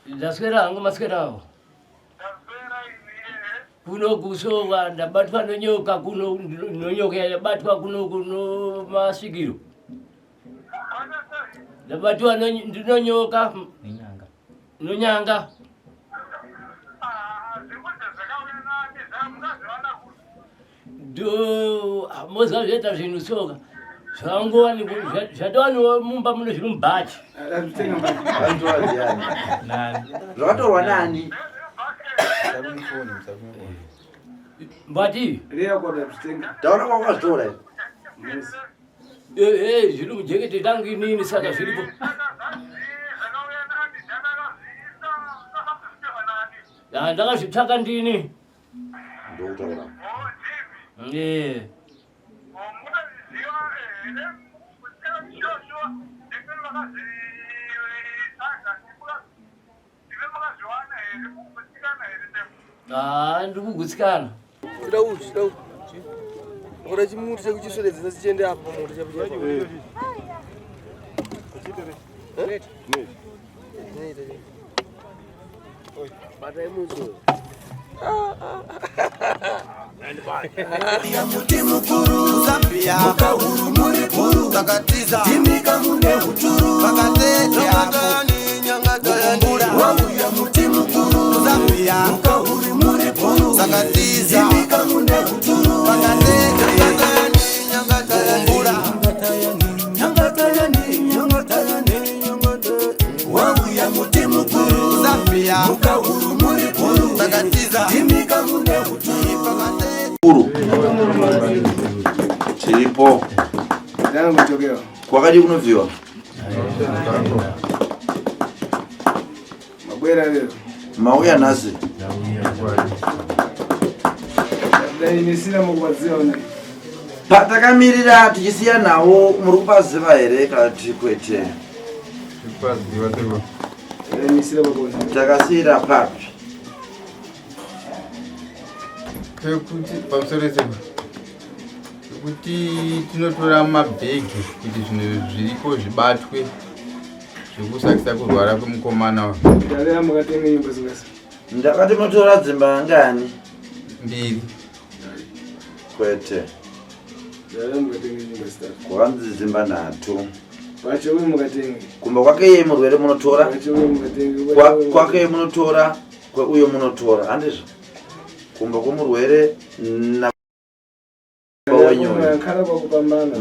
Ndaswera hangu maswera awo. Kuno kusowa ndabatwa nenyoka kuno nonyoka yabatwa kuno kuno masvikiro. Ndabatwa ndinonyoka nenyanga. Nonyanga. Ndo moziva zvoita zvinhu soka zvangowani zvatowaniwa mumba muno zviri mubhachi. Zvakatorwa nani? Mbati. Taura kwakazvitora. Eh, zviri mujekete tangu inini saka zviripo. Ndakazvitsvaka ndini. Ndokutaura. Eh. Ah, ndiri kugutsikana. Chida uchi, chida uchi. Ora chimuti chekuchisvededzesa chichiende apo pamuti chapo chapo. Eh? Batai muti. Muti mukuru Zambia mukahuru muri bhuru takatiza imika mune huturu vakateteakumbura wauya muti mukuru Zambia mukahuru muri bhuru takatiza imika mune huturu vakateteakumbura wauya muti mukuru Zambia mukahuru muri bhuru takatiza imika mune huturu Kuru. Tiripo. Kwakadi kunobviwa? Mabwera lero. Mauya nhasi. Ndaimisira mukuvaziva une. Patakamirira tichisiya nawo muri kupaziva here kana kuti kwete? Ndaimisira mukuvaziva. Takasiyira papi? Pekuti pamusoro sekuru. Pekuti tinotora mabhegi kuti zvinhu zviriko zvibatwe zvekusakisa kurwara kwemukomana uyu. Ndavera mukatenga nyumba dzingasi. Ndakati munotora dzimba ngani? Mbiri. Kwete. Ndavera mukatenga nyumba zitatu. Kwanzi dzimba nhatu. Pacho uyu mukatenga. Kumba kwake iye murwere munotora. Pacho uyu mukatenga. Kwake iye munotora, kweuyo munotora. Handizvo? Kumba kwemurwere na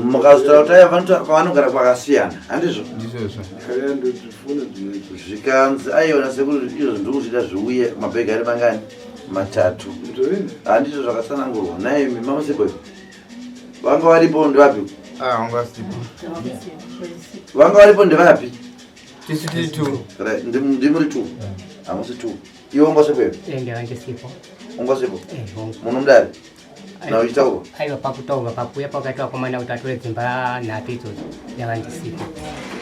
mukazotaura kuti aya pavanogara kwakasiyana handizvo zvikanzi aiona sekuru izvo ndiri kuzviita zviuye mabhegi ari mangani matatu handizvo zvakatsanangurwa naimi mamusipo vanga varipo ndevapi ah, vanga varipo ndevapi ndimuri two hamusi two iwe ungasipo iwe ungasipo munomudari Na uchitaurwa? Aiwa pakutaurwa pakuya pakati vakomana kuti atore dzimba nhatu idzodzo ndava ndisipo.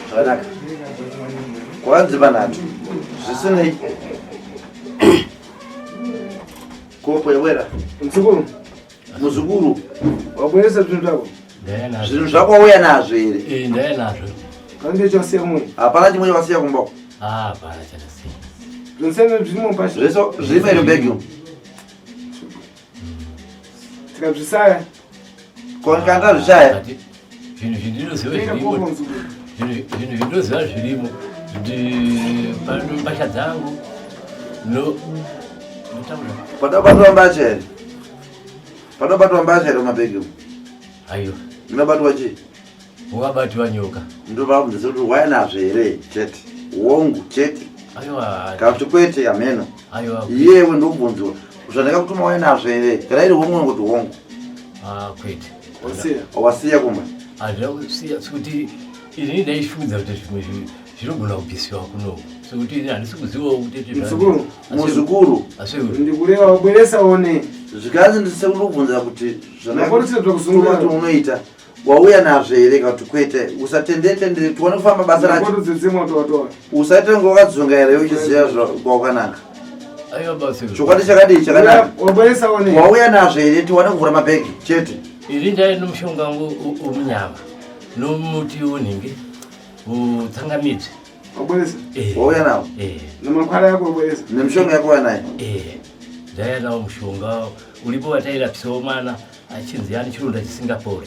Zvakanaka. Kwa dzimba nhatu. Zvisinei. Kopo yawera. Mzukuru. Muzukuru. Wabweresa zvinhu zvako? Zvinhu zvako wauya nazvo here? Eh, ndauya nazvo. Kange chasiya kumwe? Hapana chimwe chawasiya kumba. Ah, hapana chandasiya. Zvose zvirimo pasha. Zvese zvirimo here mubhegi umu? Tikazvisaya. Kana tazvishaya. Zvinhu zvindinoziva zvirimo. Zvinhu zvindinoziva zvirimo. Ndi pano mbatya dzangu. No. Ndotaura. Panobatwa mbatya here? Panobatwa mbatya here mumabhegi umu? Aiwa. Munobatwa chii? Wakabatiwa nyoka. Ndobva kuti waya nazvo here chete. Wongu chete. Aiwa. Kana kuti kwete hameno. Aiwa. Iyewe ndobvunzwa. Zvandakakutuma waya nazvo here? Kana iri wongu unongoti wongu. Ah, kwete. Wasiya. Wasiya kumba. Handina kusiya sekuti ini ndaifungidza kuti zvimwe zvinogona kubvisiwa kuno. Sekuti ini handisi kuzivawo kuti Muzukuru. Muzukuru. Asi Ndikureva wabweresa one. Zvikanzi ndisekuru kubvunza kuti zvandakakutuma kuti unoita. Wauya nazvo here kana kuti kwete? Usatendere tendere tione kufamba basa racho. Usaite kunge wakadzungaira iwe uchiziva kwawakananga. Chokwadi chakadii chakanaka. Wauya nazvo here tiwane kuvhura mabhegi chete. Ini ndai nomushonga wemunyama nomuti wonhingi utsangamidzi. Wabweresa? Eh. Wauya nawo? Eh. Namakwara yako wabweresa? Nemishonga yako wauya nayo? Eh. Ndauya nawo mushonga uripo watairapisawo mwana achinzi ane chironda chisingapore.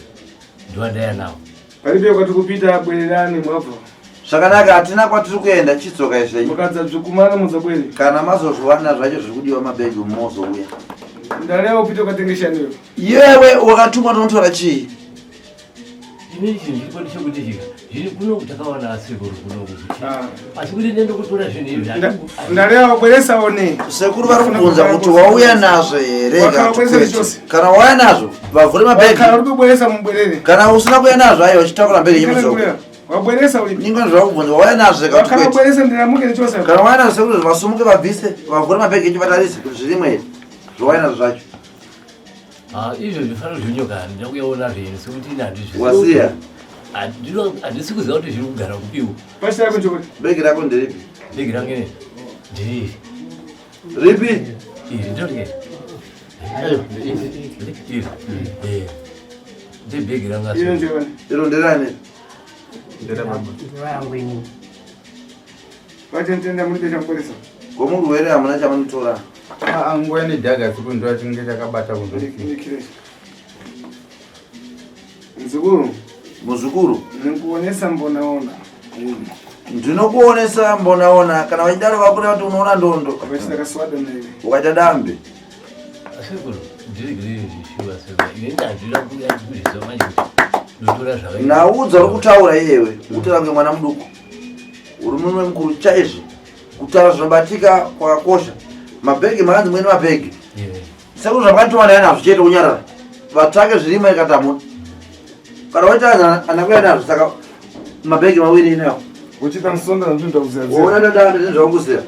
Ndowandauya nawo. Paribe kwatiri kupita bwererani mwabva. Zvakanaka hatina kwatiri kuenda chidzoka zvenyu. Mukadza dzvukumana muzabwere. Kana mazozviwana zvacho zviri kudiwa mabhegi mozouya. Ndareva upite ukatengesha niwe. Yewe wakatumwa tonotora chii? Ini chinhu chiripo ndechekuti chika zviri kuno takawana asekuru kuno kuti asi kuti ndiende kutora zvinhu izvi Ndareva wabweresa one. Sekuru vari kubvunza kuti wauya nazvo here Wakala kana kuti bweresa kwete. chose. Kana wauya nazvo vavhure mabhegi. Wakala uri kubweresa mubwerere. Kana usina kuuya nazvo aiwa chitakura mabhegi Kana nyimudzoka. kuuya. Wabweresa uri. Ninga zvakubvunza wauya nazvo here kana kuti Wakala kwete. bweresa ndiramuke nechose. Kana wauya nazvo sekuru vasumuke vabvise vavhure mabhegi enyu vatarise kuti zvirimwe here zvawauya nazvo zvacho. Ah, izvo zvifanira zvinyoka handina kuyaona zvenyu sekuti ini handizvizivi. Wasiya? Handisi kuziva kuti zviri kugara kupiwo. Pashi rako njokuti. Bhegi rako nderipi? Bhegi rangu ine ndiriri. Ripi? Iri ndorike. Iri. Eh. Ndebhegi rangu asi. Iro njewani. Iro nderani? Nderangu ini. Vachenitenda muri chamubweresa. Komurwere hamuna chamunotora. Ah, nguva nedhaga siku ndo tinenge takabata kunzoti. Mzukuru. Muzukuru. Nikuonesa mbonaona. Ndinokuonesa mbonaona kana vachidaro vakureva kuti unoona ndondo. Vachita kaswada newe. Ukaita dambe. Sekuru, ndiri zvishuwa sekuru. Ini handina kuya kuzviziva manje kuti ndotora zvakaita. Naudza uri kutaura iyewe, kutaura kunge mwana muduku. Uri murume mukuru chaizvo. Kutaura zvinobatika kwakakosha. Mabhegi makanzi mwene mabhegi. Sekuru zvakatuma naye nazvo chete unyarara. Vatsvake zvirimo ikati hamuna. Kana waita anakuya nazvo saka mabhegi mawiri inawo. Uchita musonda ndinoda kuziya. Uona ndanda ndine zvakuziya.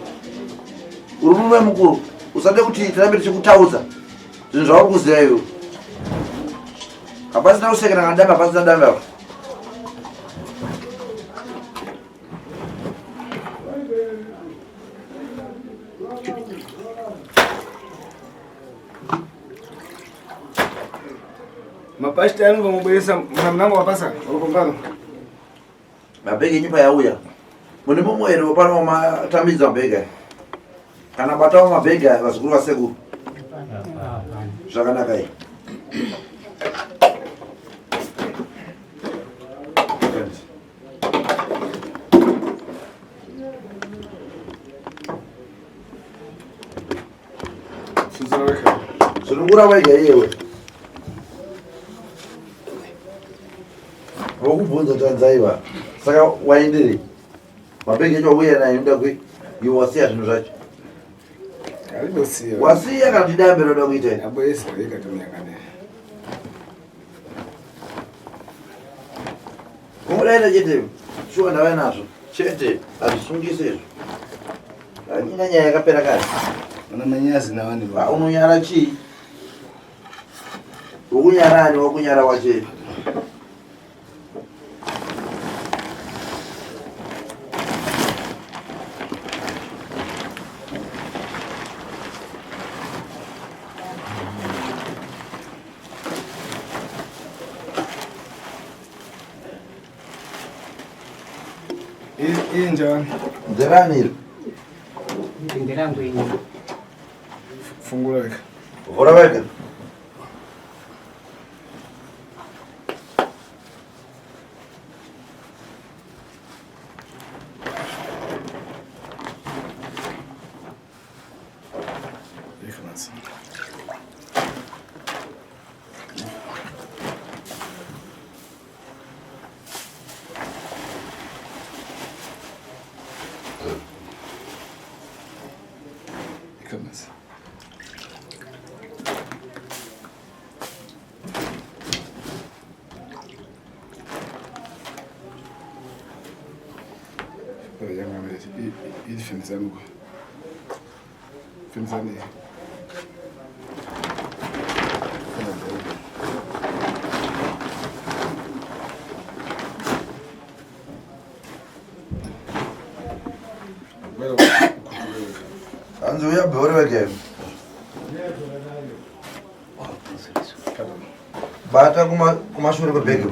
Uri murume mukuru. Usade kuti tirambe tichikutaudza zvinhu zvauri kuziya iwe. Hapasina kusekera kana dambe hapasina dambe apa. Mapashita angu vamubweresa muna mnango wapasa wakumbalo. Mabhegi enyu payauya. Mune mumwe here pano matambidza mabhegi aya? Kana batawo mabhegi aya vazukuru vasekuru. Zvakanaka iyi. Sunungura wega iyewe. Vokubvunza tanzaiva. Saka waenderei? Mabhegi acho wauya nayo unoda kui iwe wasiya zvinhu zvacho. Aribosiya. Wasiya kana kuti dambe rinoda kuita iri? Abweresa wega tumiyangane. Kungodaita chete shuwa ndauya nazvo chete hazvisungise izvo. Haina nyaya yakapera kare. Una manyazi nawani. Ah, Unonyara chii? Wokunyara ani wokunyara wache? Iyi njani? Nderani iro? Nderangu ini. Fungura wega. Vhura wega. Yıkılmaz. Yıkılmaz. Ifemizani Femizani. Hanzi uya bheure wega iwe. Bata kumashure kwebhegi.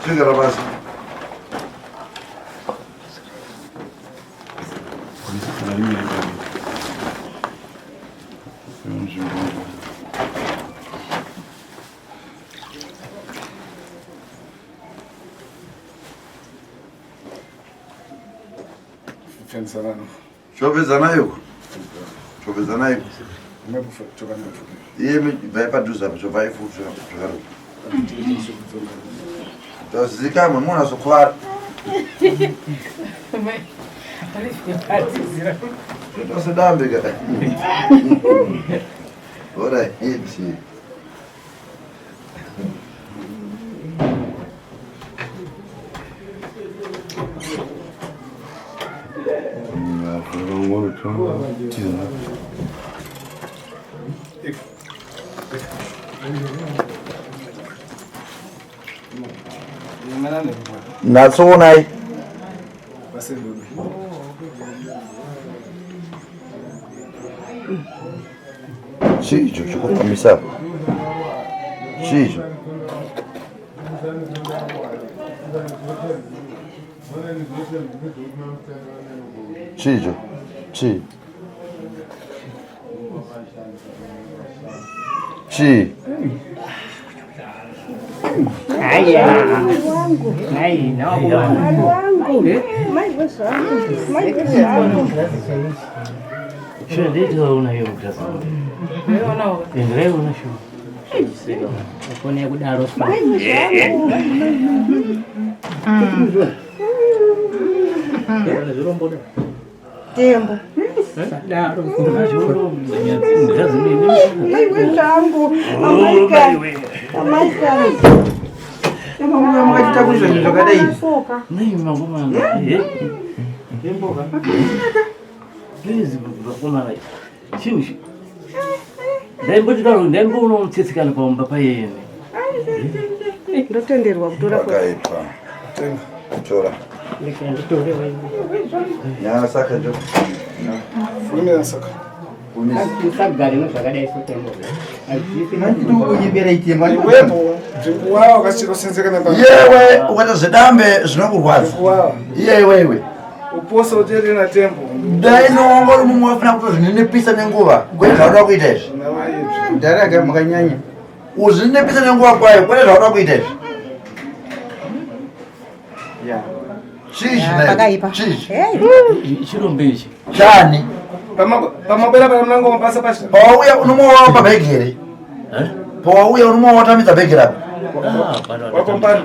Chigara pasi. Chopedzanai uko. Chopedzanai uko. Iye bvai padhuze apa chobvai futi zvakaro. Tazikamwe muna zokuvara. Tosedambe ka. Ora hiti. Natsoonai. Chii icho chikufambisa apa? Chii icho? Chii icho? Chii? Chii? Tembo. Maiwe zvangu. Amaika. Amaika. Makaita kuzvinhu zvakadai. Nei mangomana. Please vakomana. Chiu. Ndaimbotidaro ndaimboona mutsetsekana paumba payene. Ndotenderwa kutora kwa. Pakaipa. Tora. Nyaya saka jo. Fumira saka. Usagare zvakadai sotembo. Iwepo dzikuwawa kasirosenzekana pa. Yewe ukaita zvedambe zvinokurwadza. Dzikuwawa. Iye iwewe. Uposa utere na tembo. Dai nowanga uri mumwe wafana kutozvininipisa nenguva kwete zvaunoda kuita izvi. Mudhara makanyanya. Uzvininipisa nenguva kwayo kwete zvaunoda kuita izvi. Chii chinayo? Pakaipa. Chii? Hey. Chirombe ichi. Chani? Pamabera pana mnango mapasa pashi. Pawauya unomwa wapa bhegi here? Pawauya unomwa watamidza bhegi rako? Ah, pano. Wakompana.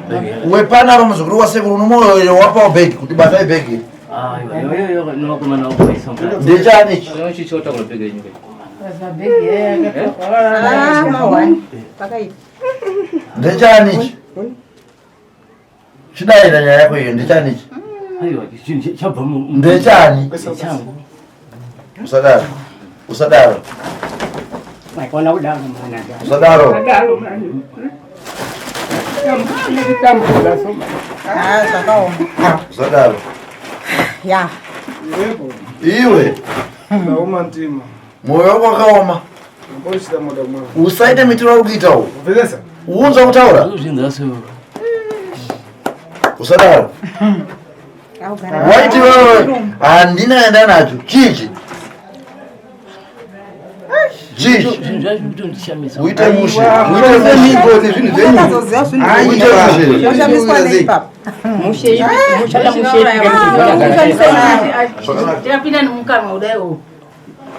Wepana apa muzukuru wasekuru unomwa wapawo bhegi kuti batai bhegi. Ah, iwe iwe novakomana vakuisa mukati. Ndechani ichi? Unochichota kunobhega nyika. Ah, mawani. Pakaipa. Ndechani ichi? Chidaira nyaya yako iyo ndechani ichi? Aiwa, chinhu chabva mu Ndechani? Changu. Usadaro. Usadaro. Maikona kudaro mwana. Usadaro. Ah, zvakaoma. Usadaro. Ya. Iwepo. Iwe Ndaoma ntima. mwoyo wako wakaoma. Mbochita moda mwa. Usaite mitiro yauri kuita uwu. Ubvelesa. Unzwa kutaura? Zvinhu zvase. Usadaro. Augara. Waiti wewe handina enda nacho. Chichi. Chichi. Zvinhu zvacho kutondishamisa. Uite mushe. Uite mushe. Miko zvinhu zvenyu. Ukazoziva zvinhu. Uite mushe. Unoshamiswa nei ipapa? Mushe muchada mushe. Zvakanaka. Tapinda nemukanwa kudai uku.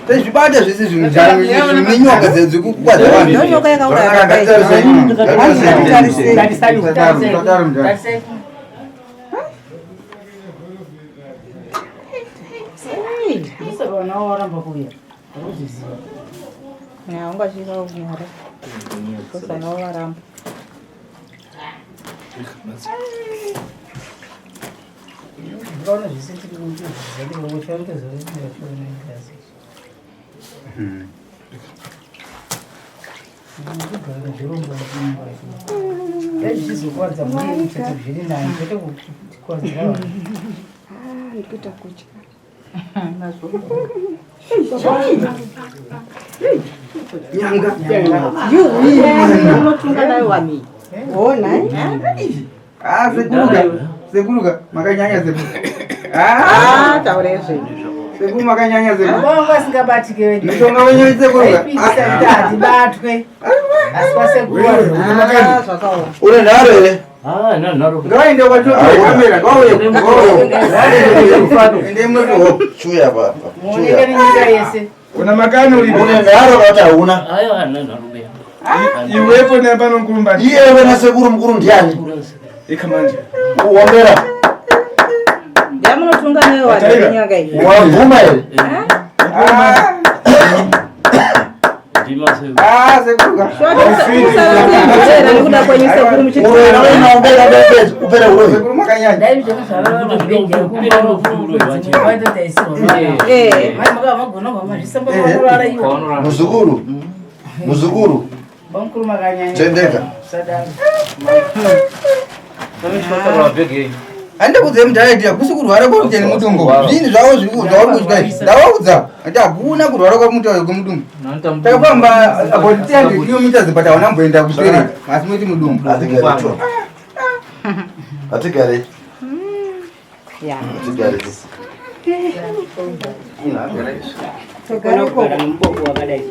Tezvibata zvese zvinhu zvinyoka dzekukwadza vanhu. Ndonyoka yakauraya Zvakanaka. baba. Ngatitarei. Ngatitarei. Usadaro mudhara. Saka vana waramba kuuya. Hauzviziva. Ya, ungazvika kunyara. Kusana waramba. Ndikaona zvese tiri kuzviziva ndikakucha ndikazoona ngazi. Kugara zvirongwa zvinomba Dai zvichizokwadza mhuri yemuchato zviri nani kwete kukwadzira vanhu. Ah, ndikuita kutya. Nyanga. Unotunga nayo wani. Ona. Ah, sekuruka. Sekuruka, makanyanya sekuru. Ah, taura izvi. Sekuru makanyanya sekuru. Vanga vasingabatike vedu. Mushonga wenyu sekuruka. Vaipikisa kuti hatibatwe. Asi kwasekuru. Ah, zvakaoma. Une nharo here? Ah, nharo. Ngawaende kwakamera, ngawauye. Ende munoto. Chuya papa. Muoneke nenyika yese. Una makani uripo. Une nharo kana kuti hauna? Aiwa, handina nharo beya. Iwepo nepano mukuru Iyewe nasekuru mukuru ndiani? Ika manje. Uombera. Yamunotunga nayo vanhu venyanga iyi. Wabvuma here? Ah, sekuruka. Usarasembera nekuda kwenyu sekuru muchiti. Uroyi naombera upere uroyi. Sekuru makanyanya. Dai zvako zvarava mabhegi Eh. Mai makava magona mazvisemba vanorara iwo. Muzukuru. Muzukuru. Bamukuru makanyanya. Tendeka. Sadaro. Handikuudze mudharaiti hakusi kurwara kwekuteni mutumbu. Zvinhu zvavo zvauri kutya izvi. Ndavaudza kuti hakuna kurwara kwemudumbu. Takafamba about 300 kilometers but hauna kumboenda kutereka. Asi muti mudumbu. Hatigare tu. Hatigare. Ya. Hatigare. Kona kugara nemuboko wakadai.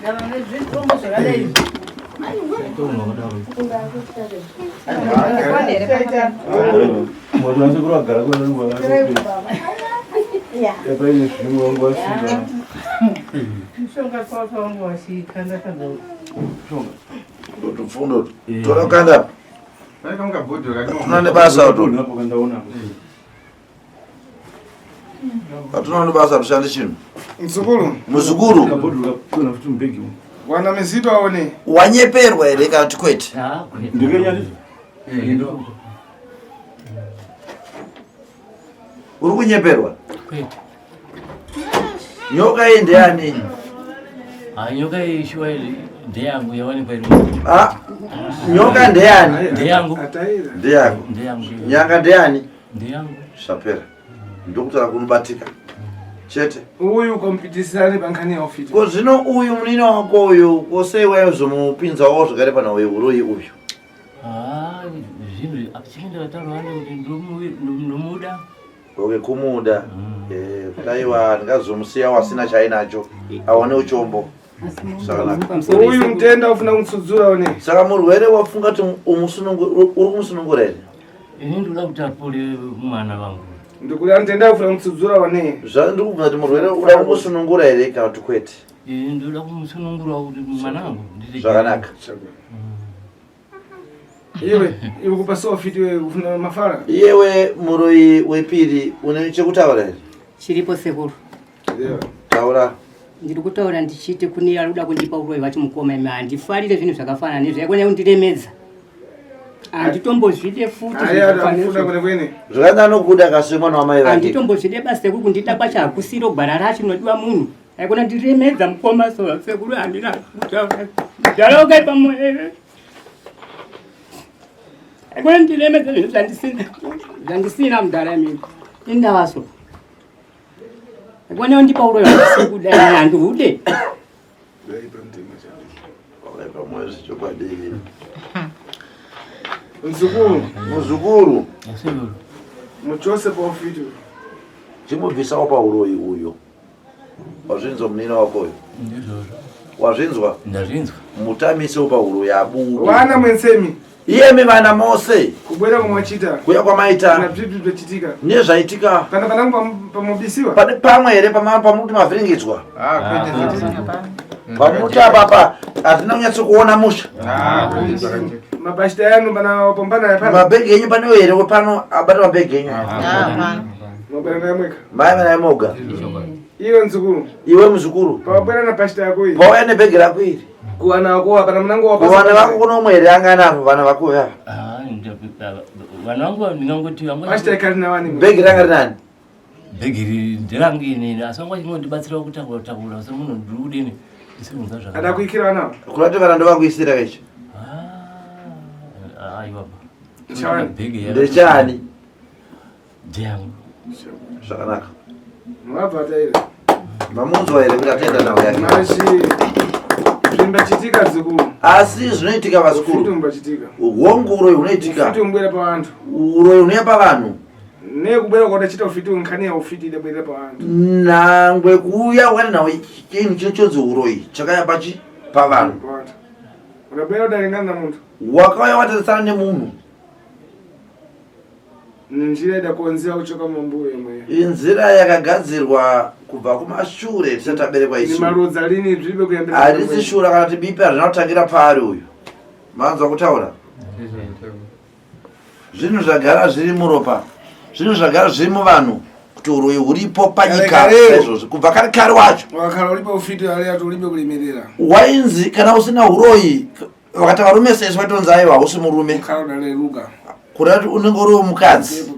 Ndava nezvitombo zvakadai izvi. Mushonga kwacho wangu wachikanda kanda. Tupfundo. Tora kanda. Hatuna nebasa uto. Hatuna nebasa tushande chinhu. Mzukuru. Muzukuru. Wana mizito aone. Wanyeperwa here kana kuti kwete? Uri kunyeperwa? Kwete. Nyoka iyi ndeyani? Ah, nyoka iyi shuwa ndeyangu yawanikwa iri. Ah, nyoka ndeyani? Ndeyangu. Ndeyako. Ndeyangu. Nyanga ndeyani? Ndeyangu. Zvapera. Ndokutaura kunobatika. Chete. Uyu kompitisane pankhani ya ufiti. Ko zvino uyu munini wako uyu kosei waizomupinzawo zvakare pana uyu uroyi uyu? Ah, zvinhu achinge ndakataura kuti ndomuda. Okay, kumuda. Eh, kuti aiwa ndingazomusiya wasina chainacho. Awane uchombo. Zvakanaka. Uyu mutenda ufuna kumtsudzura one. Saka murwere wafunga kuti uri kumusunungura here? Ini ndoda kuti apore mwana wangu. Ndikuti mutenda ufuna kumtsudzura one. Ndiri kubvunza kuti murwere uda kumusunungura here kana kuti kwete? Ini ndoda kumusunungura kuti mwana wangu. Zvakanaka. Iwe, iwe kupa sofiti iwe ufuna mafara. Iyewe muroyi wepiri une chekutaura here? Chiripo sekuru. Taura. Ndiri kutaura ndichiti kune ari kuda kundipa uroyi wacho mukoma imi handifarire zvinhu zvakafanana nezvo yakona kundiremedza. Handitombozvide futi Ayi adamfuna kwene kwene. Zvakanaka nokuda kasi mwana wamai vake. Handitombozvide basa sekuru kundida kwacho hakusiro gwara racho rinodiwa munhu. Aikona ndiremedza mukoma so sekuru handina kutaura. Mudhara wakaipa moyo. Aikona ndiremedza zvinhu zvandisina zvandisina mudhara imi. Indavaso. Aikona kundipa uroyi handisi kuda ini handihude. Wakaipa moyo zvechokwadi. Mzukuru. Muzukuru. Muchose pa ufiti. Chimubvisawo pauroyi uyo. Wazvinzwa munini wako uyo? Ndizvozvo. Wazvinzwa? Ndazvinzwa. Mutamisewo pauroyi abude. Wana mwensemi. Iyemi vana mose. Kubwera kumwachita. Kuya kwamaita. Na bzibzi zvachitika. Nezvaitika. Pana panangu pamubisiwa. Pane pamwe here pamuti mavhiringidzwa? Pamuti apapa hatina kunyatsokuona musha. Mabashita yanu pana pambana yapano. Mabhegi enyu panewo here pano abata mabhegi enyu? Mabwera naye mweka. Mai vana moga. Iwe mzukuru. Iwe muzukuru. Pawabwera na bashita yako iyi. Pauya nebhegi rako iri. Kuwana wako hapana munango wako. Kuvana vako kuno umwe here anga anaro vana vako vava. Ah, vana vangu ndingangoti vangu. Bashita ikari nawani. Bhegi ranga rinani? Bhegi iri nderangu inini asi vangu vachingondibatsira kutakura takura semunhu ndiri kudini ndisikunzwa zvakanaka. Ada kuikira vana. Kurati vana ndovakuisira kechi. Ah, aiwa. Chani. Bhegi yako. Ndechani? Ndeyangu. Zvakanaka. Mabva taira. Mamunzwa here kuti atenda nhau yake? Mashi. Zimbachitika zukuru. Asi zvinoitika vazukuru. Ufiti umbachitika. Hongu uroyi hunoitika. Ufiti umbwera pavantu. Uroyi hunouya pavanhu. Nekubwera kwatachita ufiti nkhani ya ufiti idabwera pavantu. Nangwe kuuya kwati nawo chinhu chinonzi uroyi chakaya pachi pavanhu. Pavantu. Unabwera udaringana na muntu. Wakauya watarisana nemunhu. Njira idakonzera kuchoka mumbuyo mwe. Inzira yakagadzirwa kubva kumashure tisati taberekwa isu. Marudza lini zviribe kuyambira. Harisi shura kana kuti bipi harina kutangira paari uyu. Manzwa kutaura? Zvinhu zvagara zviri muropa. Zvinhu zvagara zviri muvanhu kuti uroyi huripo panyika saizvozvi kubva kare kare wacho. Wakakhala ulibe ufiti ali ati ulibe kulemerera. Wainzi kana usina uroyi vakati varume sezvo vaitonzi aiwa hausi murume. Ukhala unaleruka. Kureva kuti unenge uriwo mukadzi.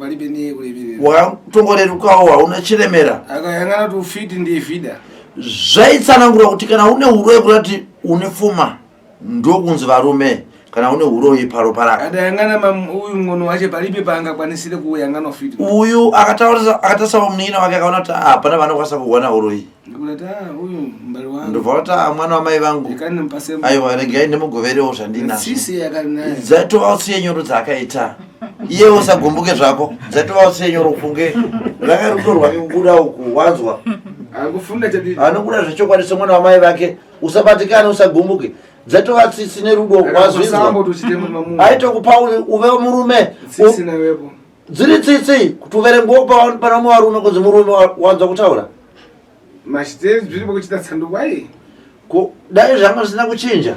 Wakatongorerukawo hauna chiremera. Akayang'ana kuti ufiti ndiye vida. Zvaitsanangurwa kuti kana une uroyi kureva kuti une pfuma ndokunzi varume kana une uroyi paropa rako. Adayang'ana uyu mng'ono wache palibe paangakwanisire kuyang'ana ufiti. Uyu akataurisa akatasawo munin'ina wake akaona kuti hapana vanokwanisa kuwana uroyi. Ndikuti ah uyu mbali wangu. Ndobva kuti ah mwana wamai vangu. Aiwa regai ndimugoverewo zvandinazvo. Tsitsi yakanaka. Dzaitova tsiye nyoro dzaakaita. Iye usagumbuke zvako. Dzaitova tsiye nyoro kunge ranga rudo rwake kubuda uku wanzwa. Akufunda chadii? Anobuda zvechokwadi semwana wamai vake. Usabatikane usagumbuke. Dzaitova tsitsi nerudo wazvinzwa. Aitokupa uve murume. Tsitsi nawepo. Dziri tsitsi kuti uverengwewo pana vamwe varume kunzi murume wanzwa kutaura. Machiteri zviripo kuchita tsanduko ai. Ko dai zvanga zvisina kuchinja.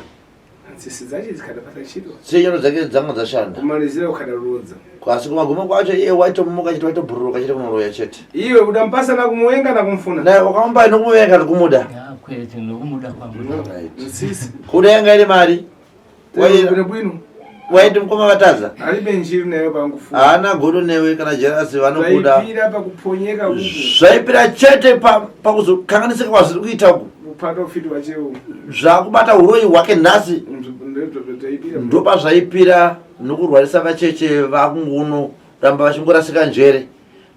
Tsitsi dzacho dzikada pasachiro. Tsenyoro dzake dzanga dzashanda. Kumalizira ukada rodza. Asi kumagumo kwacho iye waitomuka chete waitobhururuka chete kunoroya chete. Iwe udampasa na kumuwenga na kumfuna. Naye wakamupa nokumuvenga nokumuda. Kwete nokumuda kwangu. Tsitsi. Kuda yanga iri mari. Waiti mukoma vatadza. Alibe njiru newe pangufu. Haana godo newe kana jerasi vanokuda. Zvaipira pakuponyeka uku. Zvaipira chete pakuzokanganisika kwazviri kuita uku. Kupata ufiti wacheu. Zvakubata uroyi hwake nhasi. Ndopazvaipira nokurwarisa vacheche vakunguno ramba vachingorasika njere.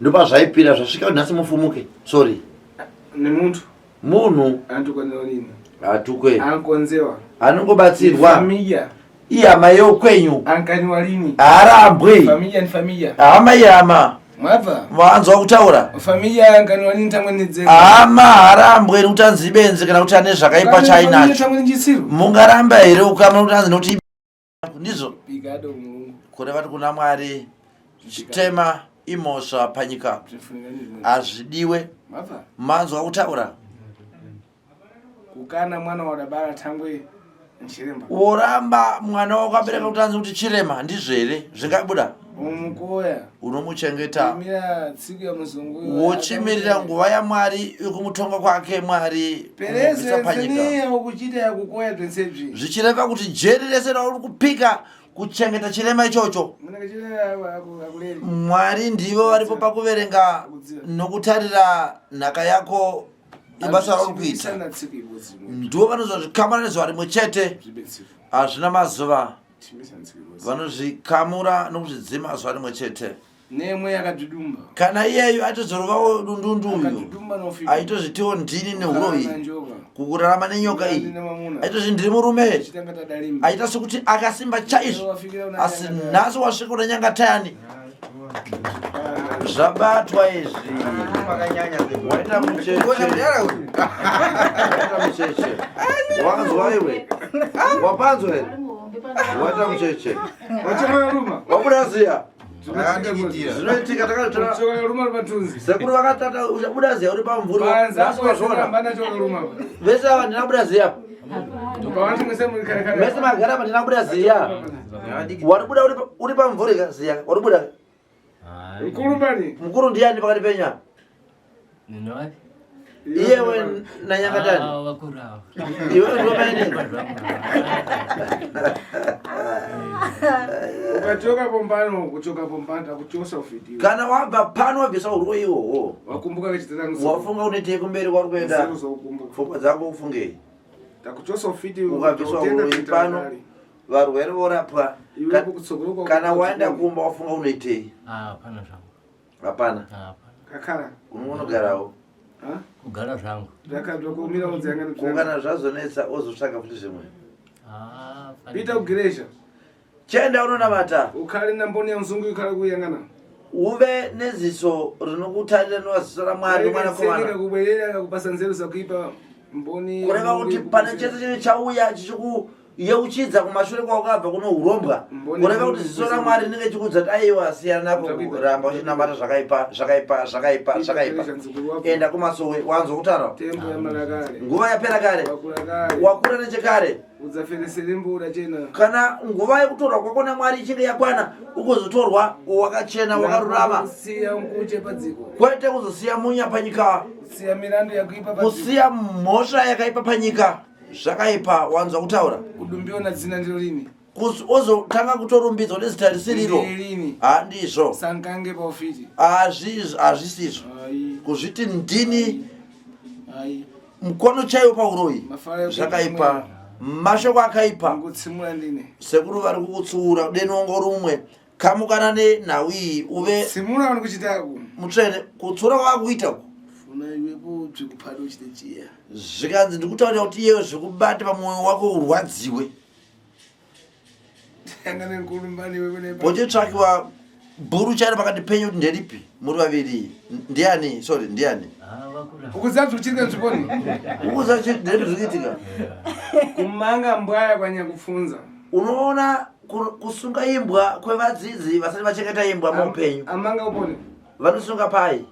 Ndopazvaipira zvasvika nhasi mufumuke. Sorry. Nemuntu. Munhu Antukwanira nini? Atukwe. Ankonzewa. Anongobatsirwa. Familia. Ihama yokwenyu. Ankaniwa lini? Haarambwe. Familia ni familia. Hama ihama. Mwabva? Wanzwa kutaura? Familia ankaniwa lini tangwe nedzega. Hama harambwe nekuti anzi ibenzi kana kuti ane zvakaipa chainacho. Mungaramba here ukama nekuti anzi nekuti ndizvo? Kureva kuti kuna Mwari chitema imhosva panyika hazvidiwe. Manzwa kutaura? Kukana mwana wadabara tangwe chiremba. Woramba mwana wako abereka kuti anzi kuti chirema ndizvo here zvingabuda? Umukoya. Unomuchengeta. Mira tsiku ya muzungu. Wochimirira nguva yaMwari yekumutonga kwake Mwari kumubvisa panyika. Ukuchita yakukoya zvensezvi. Zvichireva kuti jeri rese rauri kupika kuchengeta chirema ichocho. Mwari ndivo varipo pakuverenga nokutarira nhaka yako ibasa rauri kuita. Ndivo vanozozvikamura nezuva rimwe chete. Hazvina mazuva. Vanozvikamura nokuzvidzima zuva rimwe chete. Nemwe yakadzvidumba. Kana iyeyu aitozorovawo dundundu uyu aitozvitiwo ndini nehuro iyi kukurarama nenyoka iyi aitozvi ndiri murume aita sekuti akasimba chaizvo asi nhasi wasvika una nyanga tayani zvabatwa izvi waita mucheche mucheche wanzwa iwe wapanzwa here waita mucheche wabuda ziya zvinoitika takazvitora sekuru vakatata uchabuda ziya uri pamvuri vese ava ndina buda ziya mese magara apa ndina buda ziya waribuda uri pamvuri ka ziya waribuda mukuru ndiyani pakati penyu apa iyewe nanyangatani iwe ndomainini Ukachoka pombano kuchoka pombano takuchosa ufiti. Kana wabva pano wabvisa urwe iwowo. Wakumbuka kechitatu. Wafunga unoitei kumberi kwari kuenda. Pfungwa dzako ufungei. Takuchosa ufiti ukabviswa urwe pano varwere vorapwa. Kana waenda kumba wafunga unoitei? Hapana zvangu. Hapana. Kakara. Unonogarawo. Kugara zvangu. Zvakabva kumira unzi yanga Ko kana zvazonetsa ozotsvaga futi zvimwe. Ah, Pita kugiresha. Chienda unonamata. Ukhale namboni ya mzungu ukhale kuyangana. Uve neziso rinokutarira nova ziso raMwari nomwanakomana. Kubwerera kakupasa nzeru zakuipa mboni. Kureva kuti pane chese chine chauya chichikuyeuchidza kumashure kwawakabva kuno urombwa. Kureva kuti ziso raMwari rinenge chikuudza kuti aiwa siyana nako kuramba uchinamata zvakaipa zvakaipa zvakaipa zvakaipa. Enda kumasowe wanzwa kutaura. Tembo yamalakale. Nguva yapera kare. Wakura kare. Wakura nechekare. Udzaferesere mbura chena. Kana nguva yekutorwa kwako naMwari ichinge yakwana, ugozotorwa wakachena wakarurama. Kusiya nkuche padziko. Kwete kuzosiya munya panyika. Kusiya milandu yakuipa padziko. Kusiya mhosva yakaipa panyika. Zvakaipa wanzwa kutaura. Kudumbiwa na dzina ndiro lini. Ozotanga kutorumbidzwa nezita risiriro. Lini. Handizvo. Sankange paufiti. Hazvisizvo. Kuzviti ndini Ai. mukono chaiwo pauroyi. Mafaro Zvakaipa. Mashoko akaipa. Kutsimura ndine. Sekuru vari kukutsiura denongo rumwe kamukana nenhau iyi uve Tsimura vari kuchita ku. mutsvene. Kutsiura kwavakuita uku. Funa iwepo bzvikuphada uchite chiya. Zvikanzi ndikutaurira kuti iyewe zvikubate pamwoyo wako urwadziwe. Yanga nenkulumbani iwe kune. Pochitsvakiwa bhuru chairo pakati penyu kuti nderipi muri vaviri. Ndiani? Sorry, ndiani? Ukuziva zvikuchitika nzviponi? Ukuziva nderipi zvikuitika? Kumanga mbwaya kwanyakupfunza. Unoona kusunga imbwa kwevadzidzi vasati vachengeta imbwa muupenyu. Amanga upone. Vanosunga pai?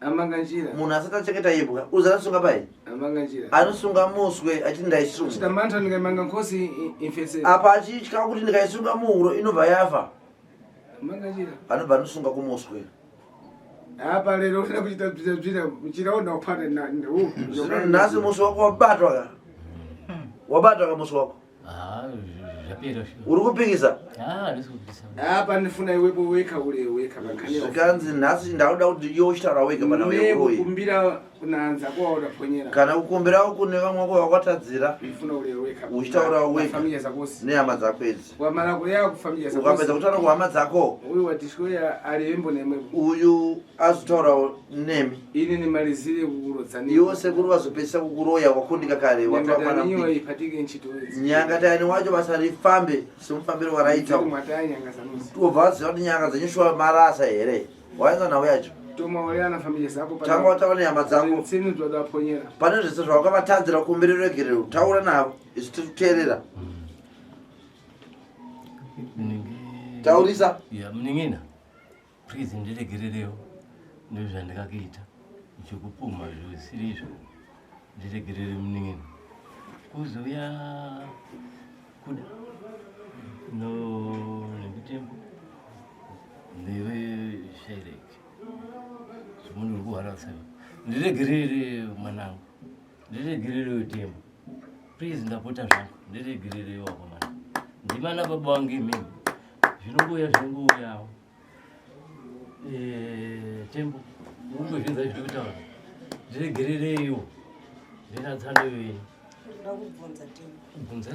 Amanga njira. Munhu asati achengeta imbwa, uzi anosunga pai? Amanga njira. Anosunga muswe achiti ndaisunga. Chitamantha ndikaimanga nkhosi infesera. Apa achitya kuti ndikaisunga muhuro inobva yafa. Amanga njira. Anobva anosunga kumuswe. Apa lero unoda kuchita bzira bzira mchira una upata na ndu. Zvino nhasi musi wako wabatwa ka? Wabatwa ka musi wako? Ah, zvapera sure. Uri kupikisa? Ah, handisi kupikisa. Apa ndifuna iwepo weka ule weka pankani. Zvikanzi nhasi ndauda kuti iwe uchitaura wega pana uye. Kukumbira kunanza kwa udaponyera. Kana kukumbirawo kune vamwe wako vakatadzira. Ndifuna ule weka. Uchitaura wega. Familia zakosi. Nehama dzako idzi. Wamara kuya kufamilia zakosi. Ukapedza kutaura kuhama dzako. Uyu watishkoya aliyembo nemwe. Uyu azotaurawo nemi. Ini nimalizire kukurodzani. Iwo sekuru vazopedzisa kukuroya wakundika kare watova mwana Nyangataniyo mudiki. ipatike ntchito idzi. Nyangatani wacho basa rifambe semufambiro waraita. Mwataya nyanga zanuzi. Wobva waziva kuti nyanga dzenyu shuwa marasa here? Waenza nhau yacho. Toma wale na familia zako Tanga wataura nehama dzako. Tsini zvadaponyera. Pane zvese zvawakavatadzira kumbira ruregerero taura navo isu tiri kuteerera. Taurisa. Ya munin'ina. Please ndiregererewo nezvandakakuita ndichikupumha zvisiri izvo. Ndiregerere munin'ina. Kuzouya kuda no nekutembo newe shaireki zvomunhu uri kuhwarasa ndiregerere mwanangu ndiregererewo tembo please ndapota zvangu ndiregererewo akomana ndimana baba wangu imimi zvinongouya zvinongouyawo. Tembo ungozvinza zviri kutaura ndiregerereiwo ndinatsano yenyu. Ndoda kubvunza Tembo. Bvunzai.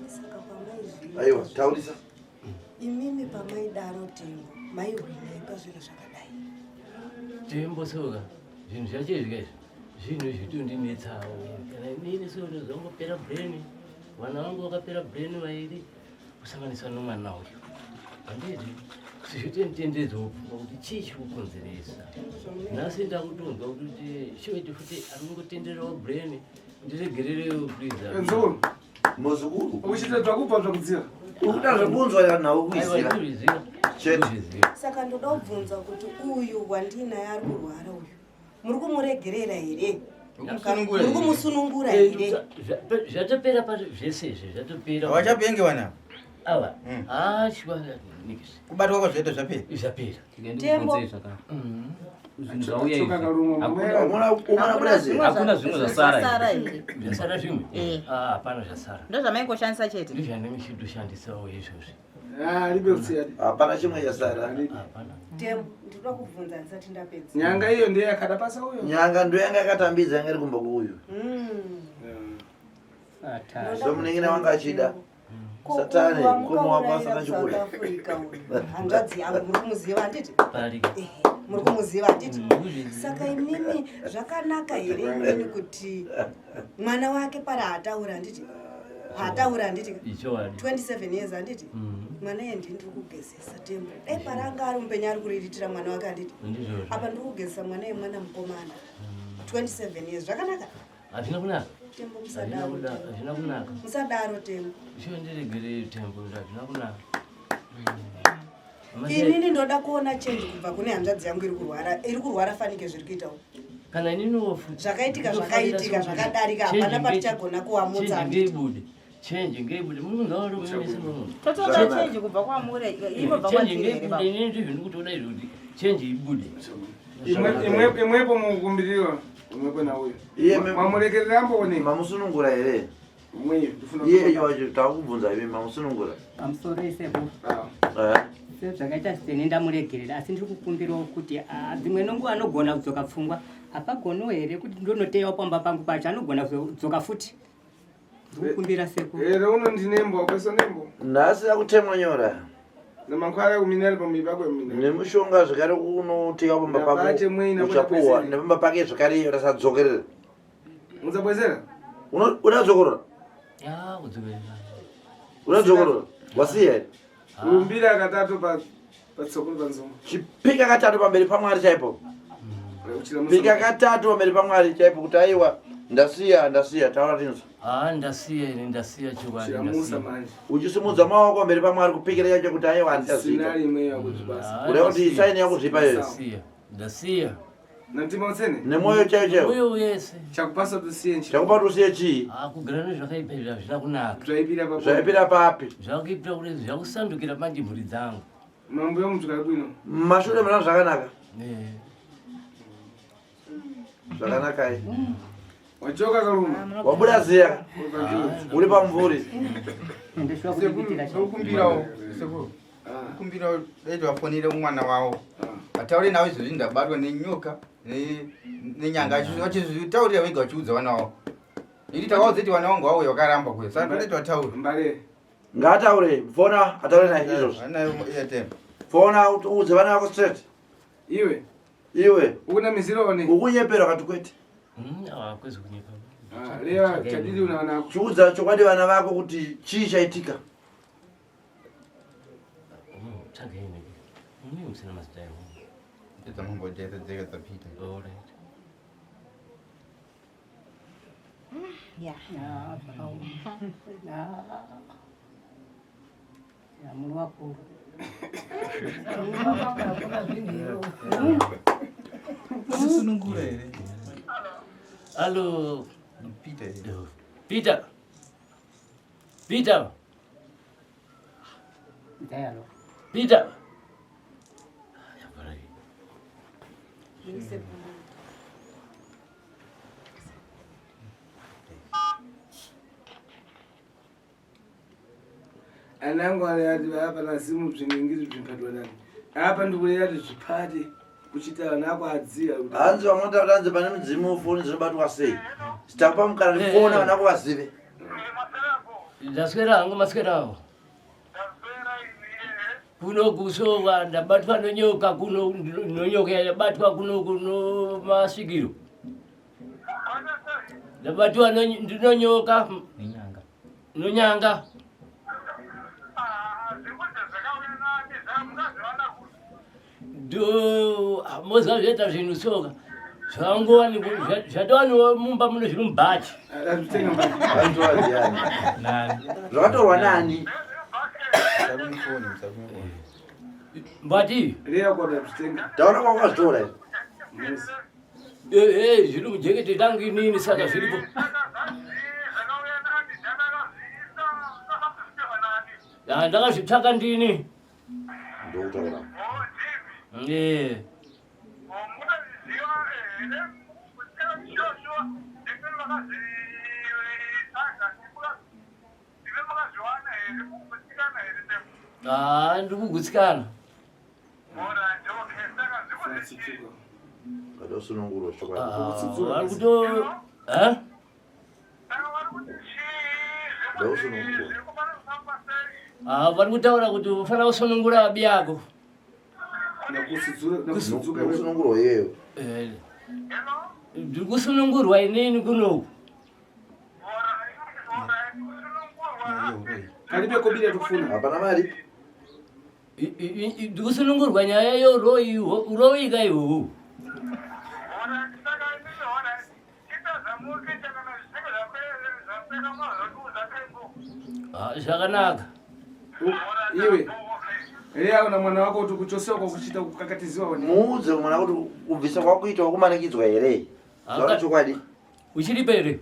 Saka pamaizviita Aiwa, taurisa. Imimi pamaidaro Tembo, maihwinei pazvinhu zvakadai? Tembo soka zvinhu zvacho izvi kaizvi zvinhu zvitondinetsawo kana inini so ndozongopera brain vana vangu vakapera brain vairi kusanganisa nomwana uyu handiti zvitonditendedzawo pfungwa kuti chii chiri kukonzeresa nhasi ndakutonzwa kuti chiweti futi aringotendererawo brain ndiregererewo please. Nzuru. Muzukuru. Uchita zvakubva zvakudziva. Ukuda zvekunzwa kana nhau kuiziva. Chete. Saka ndoda kubvunza kuti uyu wandinaye ari kurwara uyu muri kumuregerera here? Kumusunungura Muri here? kumusunungura here? Zvatopera pa zvese izvi zvatopera. Havachapenge vana. Ava. Ah, chiwa nikisi. Kubatwa kwazvaita zvapera. Zvapera. Tembo. Zvinhu zvauya izvi. Hakuna Hakuna zvimwe zvasara izvi. Zvasara zvimwe? Eh. Ah, hapana zvasara. Ndozvamaingoshandisa chete. Ndizvandinge ndichitoshandisawo izvozvi. Hapana chimwe chasara. Tembo, ndinoda kubvunza ndisati ndapedza. Nyanga iyo ndiye yakadapasa uyo. Nyanga ndo yanga yakatambidza yanga iri kumba kuuyu. So munin'ina wanga achida. Satani mukoma wako asana South chikuda. Africa uyu. Hanzvadzi yangu muri kumuziva handiti? Pari. Ehe. Muri kumuziva handiti? Saka imimi zvakanaka here imimi kuti mwana wake para haataura handiti? Haataura handiti? 27 years handiti? Mwana iye ndini ndiri kugezesa tembo. Dai para anga ari mupenyu ari kuriritira mwana wake handiti? Apa ndiri kugezesa mwana iye mwana mukomana. 27 years zvakanaka? Hazvina kunaka. Tembo musadaro. Hazvina kunaka. Musadaro tembo. Shuwa ndiregerei tembo hazvina kunaka. Inini ndoda kuona change kubva kune hanzvadzi yangu iri kurwara, iri kurwara fanike zviri kuita uku. Kana inini futi. Zvakaitika zvakaitika zvakadarika hapana patichagona kuwamutsa. Change ngeibude. Change ngeibude. Munhu uri mumese munhu. Totoda change kubva kwamuri inobva kwatiri. Change ngeibude inini ndizvo ndikutoda izvo kuti change ibude. Imwepo mukumbiriwa. Umwepo nauyo. Iye mamurekerera ambone. Mamusunungura here? Iye wacho takubvunza imi mamusunungura. Pamusoro isepo. Sezvakaita seni ndamuregerera asi ndiri kukumbirawo kuti dzimwe nonguva anogona kudzoka pfungwa. Hapagonawo here kuti ndonoteyawo pamba pangu pacho anogona kudzoka futi. Ndikukumbira sekuru. Here uno ndinembo wakwesa nembo. Nhasi akutemwa nyora. Namankwara kuminari pamuviri pako mina. Nemushonga zvekare unoteya pamba pako. Uchapuwa nepamba pake zvekare iyo rasadzokerera. Mudzabwezera? Unadzokorora? Ya, kudzokerera. Unadzokorora? Wasiya here? Rumbira katatu pa patsokolo panzombo. Chipika katatu pamberi paMwari chaipo. Pika katatu pamberi paMwari chaipo kuti aiwa ndasiya ndasiya taura tinzwa. Ah ndasiya ini ndasiya chokwadi ndasiya. Uchisimudza maoko pamberi paMwari kupikira chacho kuti aiwa handichaziita. Kuda kuti isaini yakuzvipa iyoyo. Ndasiya ndasiya. Namtima utsene? Nemwoyo chaiyo chaiyo. Mwoyo wese. Chakupasa kuti usiye chii? Chakupa kuti usiye chii? Ah kugara nezvakaipa izvi hazvina kunaka. Zvaipira papi? Zvaipira papi? Zvakuipira kuti zvakusandukira manje mhuri dzangu. Mambo yomutsvaka bwino. Mashure muna zvakanaka. Eh. Zvakanakai. Wachoka kaluma. Wabuda ziya. Uri pamvuri. Ndikumbirawo sekuru. Kumbirawo dai vafonere mwana wavo. Ataure nawo izvozvi ndabatwa nenyoka nenyanga achizvitaurira vega vachiudza vana vavo. Ini takaudza kuti vana vangu vauya vakaramba kuuya. Saka toda kuti vataure. Mbare. Ngaataure, fona ataure naye izvozvi. Anayo airtime. Fona uudze vana vako straight. Iwe. Iwe. Ukuna miziro one. Ukunyepera kati kwete. Ah, kwezi kunyepa. Ah, leva chadidi una vana vako. Chiudza chokwadi vana vako kuti chii chaitika. Tsvagai mune musina mazita emunhu. Dzamambo dzega dzapita. All right. Yeah. Muri wakuru. Sunungura here? Hello. Peter. Peter. Peter. Ndayalo. Peter. Anangu ari apa nazimu zvinenge zvimpadwa nani. Apa ndikureva kuti zvipate kuchita vana ako adziya. Hanzi vamwe taura hanzi pane mudzimu foni dzinobatwa sei? Titakupa mukana fona vana kuvazive. Ndaswera hangu maswera awo. Kuno kusowa ndabatwa nenyoka kuno nonyoka yabatwa kuno kuno masvikiro. Ndabatwa ndinonyoka nenyanga. Nonyanga. Do moziva zvoita zvinhu soka. Zvangowani zvatowaniwa mumba muno zviri mubhachi. Zvakatorwa nani? Mbati. Taura kwakazvitora here? Eh, zviri mujekete tangu inini saka zviripo. Ah, ndakazvitsvaka ndini. Ndokutaura. Eh. Ah, ndikugutsikana. Kadosunungurwa chokwadi. Vari kuto eh? Ndakusunungurwa. Ah, vari kutaura kuti ufanira kusunungura abi yako. Kusunungurwa iyeyo. Eh, ndiri kusunungurwa inini kunoku. Palibe kobiri atikufuna. Hapana mari. Ndiri kusunungurwa nyaya yeuroyi uroyi ka ihuhu. Ah, zvakanaka. Iwe. Eya una mwana wako kuti kuchosewa kwakuchiita kukakatiziwa Muudze mwana kuti kubvisa kwakuita wakumanikidzwa here? Zvauri chokwadi. Uchiripo here?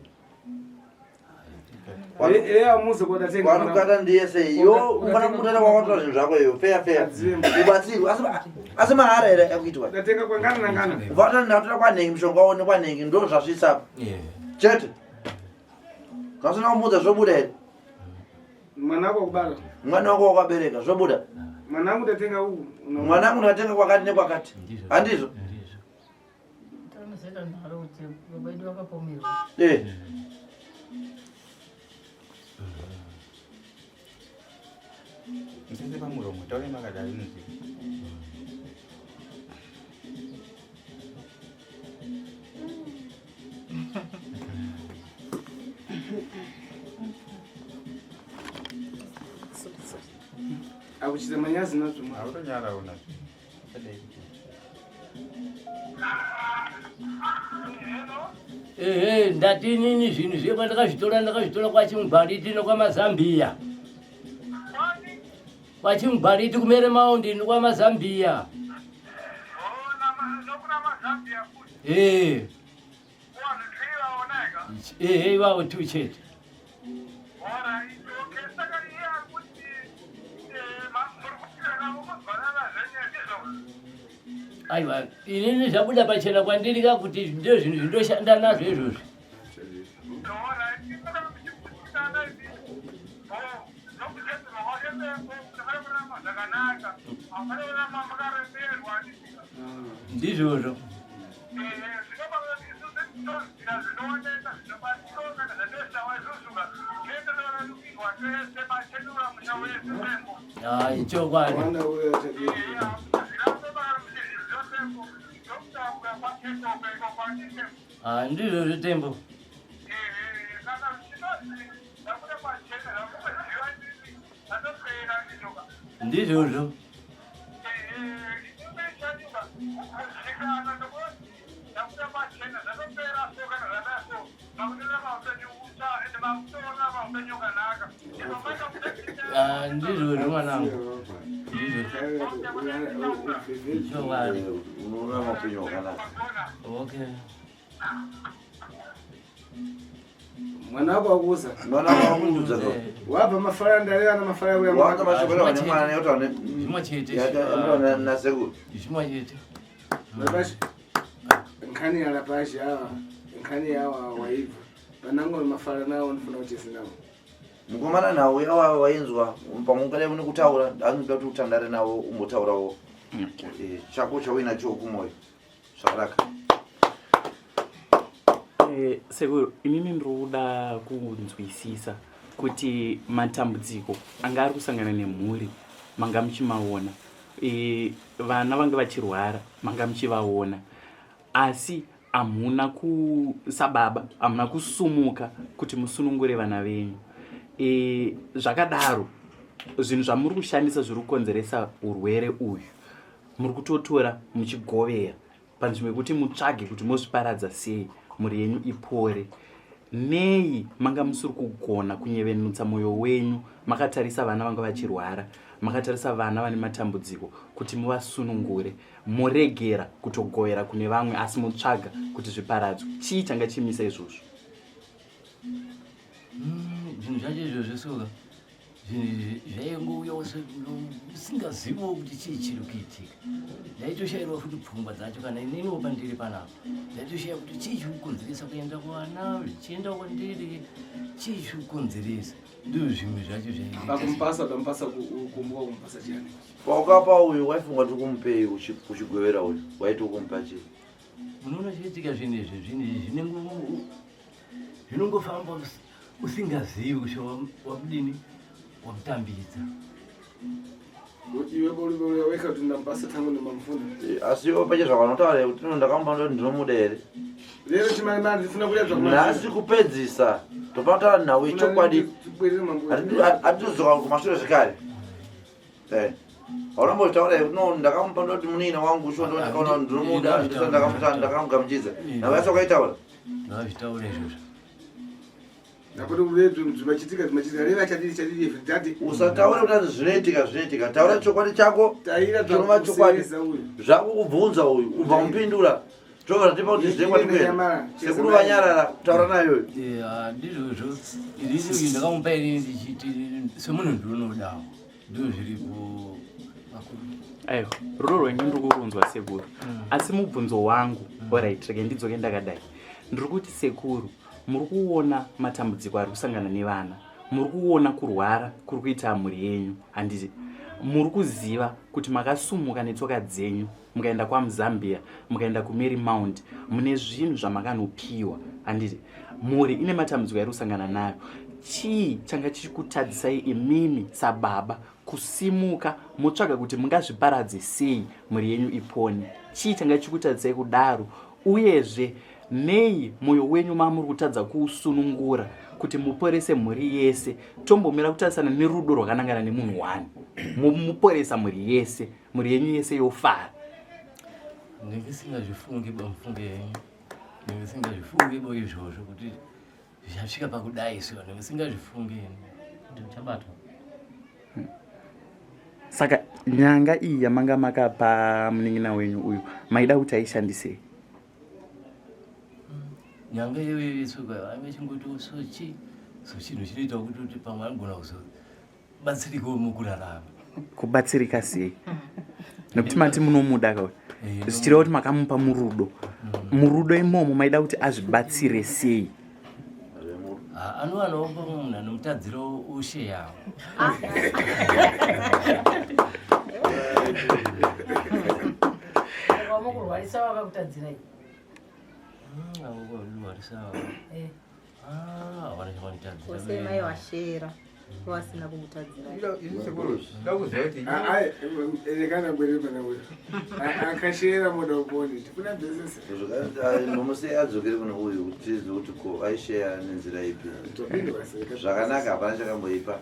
Wanokata ndiye sei yo ufana kutata kwakatora zvinhu zvako iyo feya feya ubatsirwe asi mahara here akuitwa ndatenga kwangana nangana vatani ndatora kwanhengi mushonga waone kwanhengi ndo zvasvitsa apa chete zvasina kumuudza zvobuda here mwana wako wakubara mwana wako wakabereka zvobuda mwana wangu ndatenga uku mwana wangu ndatenga kwakati nekwakati handizvo Tanozoita nharo kuti baba vedu vakapomerwa. Eh. Musaise pamuromo, taurai makadaro inonzwika. Akuchita manyazi nazvo. Hautonyarawo nazvo. Ehe, ndati inini zvinhu zviye kwandakazvitora ndakazvitora kwachimugwariti nokwamazambiya kwachimugwariti kumere maundi nokwamazambiya ee ehe ivavo tu chete aiwa inini zvabuda pachena kwandiri ka kuti ndo zvinhu zvindoshanda nazvo izvozvi ndizvozvo Chokwadi. Ndizvo zvitembo. Ndizvozvo. Ah, ndizvozvo mwanangu. Ndizvozvo. Unorarama upenyu hwakanaka. Okay. Mwana wako wakuuza. Mwana wako wakuuza. Wabva mafara ndare ana mafara uya. Wabva mashoko ane mwana nekuti ane zvimwe chete. Yakaenda nasekuru. Zvimwe chete. Babashi. Nkhani ya lapashi awa. Nkhani yawa waibva. Panango mafara nawo ndifuna kuti nawo. Mukomana nawo uya wainzwa pamwe ungadai une kutaura anoda kuti utandare nawo umbotaurawo eh, chako chauinacho kumoyo zvakanaka. Eh, sekuru inini ndiri kuda kunzwisisa kuti matambudziko anga ari kusangana nemhuri manga muchimaona e, vana vanga vachirwara manga muchivaona asi hamuna sababa hamuna kusumuka kuti musunungure vana venyu e, zvakadaro zvinhu zvamuri kushandisa zviri kukonzeresa urwere uyu muri kutotora muchigovera panzvimbo yekuti mutsvage kuti mozviparadza sei mhuri yenyu ipore nei manga musiri kugona kunyevenutsa mwoyo wenyu makatarisa vana vanga vachirwara makatarisa vana vane matambudziko kuti muvasunungure moregera kutogovera kune vamwe asi motsvaga kuti zviparadzwe chii changa chimisa izvozvo mm, zvinhu zvacho izvozvo soka zvinhu zvaingouya usingaziviwo kuti chii chiri kuitika ndaitoshairwa futi pfungwa dzacho kana ininiwo pandiri panapa ndaitoshaya kuti chii chiri kukonzeresa kuenda kuvana zvichienda kwandiri chii chiri kukonzeresa ndizvo zvimwe zvacho zvaikumpasa ukampasa kumbuka kumpasa chiyani paukapa uyu waifunga kuti kumupei uchigovera uyu waiti ukumupa chii unoona chiitika zvinhu izvi zvinhu izvi zvinenge zvinongofamba usingazivi kuti wakudini wakutambidza. Asi iwe pache zvakanotaura kuti no ndakamupa ndoti ndinomuda here? Nhasi kupedzisa topataura nhau yechokwadi hatitodzoka kumashure zvekare. Eh. Haunambotaura here kuti no ndakamupa ndoti munin'ina wangu sho ndo ndakaona ndinomuda ndisa ndakamuta ndakamugamuchidza. Nhau yacho wakaitaura? Ndakazvitaura izvozvo. Usataure kuti anzi zvinoitika zvinoitika. Taura chokwadi chako chinova chokwadi. Zvakukubvunza uyu ubva mupindura. Tobva tatipa kuti zve kwatikuenda. Sekuru vanyarara taura nayo uyu. Eh, ndizvozvo. Ini uyu ndakamupa ini ndichiti semunhu ndinodawo. Ndizvo zviripo vakuru. Aiwa, rudo rwenyu ndiri kurunzwa sekuru. Asi mubvunzo wangu, alright, rege ndidzoke ndakadai. Ndiri kuti sekuru, muri kuona matambudziko ari kusangana nevana muri kuona kurwara kuri kuita mhuri yenyu handiti muri kuziva kuti makasumuka netsoka dzenyu mukaenda kwamuzambia mukaenda kumary mount mune zvinhu zvamakanopiwa handiti mhuri ine matambudziko yairi kusangana nayo chii changa chichikutadzisai imimi sababa kusimuka motsvaga kuti mungazviparadze sei mhuri yenyu ipone chii changa chichikutadzisai kudaro uyezve Nei moyo wenyu mamuri kutadza kuusunungura kuti muporese mhuri yese? Tombomira kutarisana nerudo rwakanangana nemunhu one. Muporesa mhuri yese, mhuri yenyu yese yofara. Ndingisingazvifungi bamufunge henyu. Ndingisingazvifungi bo izvozvo kuti zvichasvika pakudai so ndingisingazvifungi kuti uchabatwa. Saka nyanga iyi yamanga makapa munin'ina wenyu uyu maida kuti aishandisei? Nyanga iyoyo itsoka anga chingoti so chi so chinhu chinoita kuti kuti pamwe anogona kuzobatsirikawo mukurarama. Kubatsirika sei? Nekuti mati munomuda ka eh, zvichireva kuti makamupa murudo. Murudo imomo maida kuti azvibatsire sei? Ah, anowanawo pamwe munhu anomutadzira ushe yawo. Vamukurwarisa vakakutadzirai. Vamukurwarisa. Eh. Ah, vana chavanitadzira. Kose mai washera wasina kumutadzira. Elekana bwere pana uyo. Akashera moda upone. Tikuna business. Mumuse adzokere kune uyu kuti tizive kuti ko aisheya nenzira ipi. Zvakanaka hapana chakamboipa.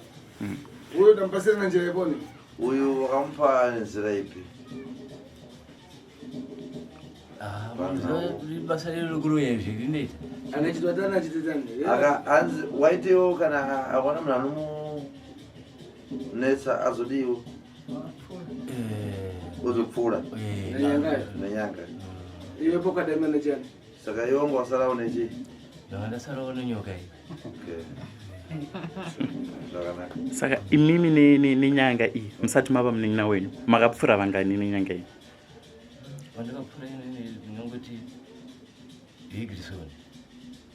Uyo ndamupasira na njira ipone. Uyu wakamupa nenzira ipi? Ah, basa rero rekuroya izvi rinoita. Anachitwatana achititani. Aka hanzi waitewo kana awana munhu anomunetsa azodiwo. Eh. Ozopfuura. Eh, Nenyanga. Nenyanga. Iwe pokadai mana chani. Saka iwe wanga wasarawo nechi? Ndanga ndasarawo nenyoka iyi. Okay. Zvakanaka. Saka imimi nenyanga iyi musati mava munin'ina wenyu makapfura vangani nenyanga iyi? Pandakapfura inini ndinongoti Higginson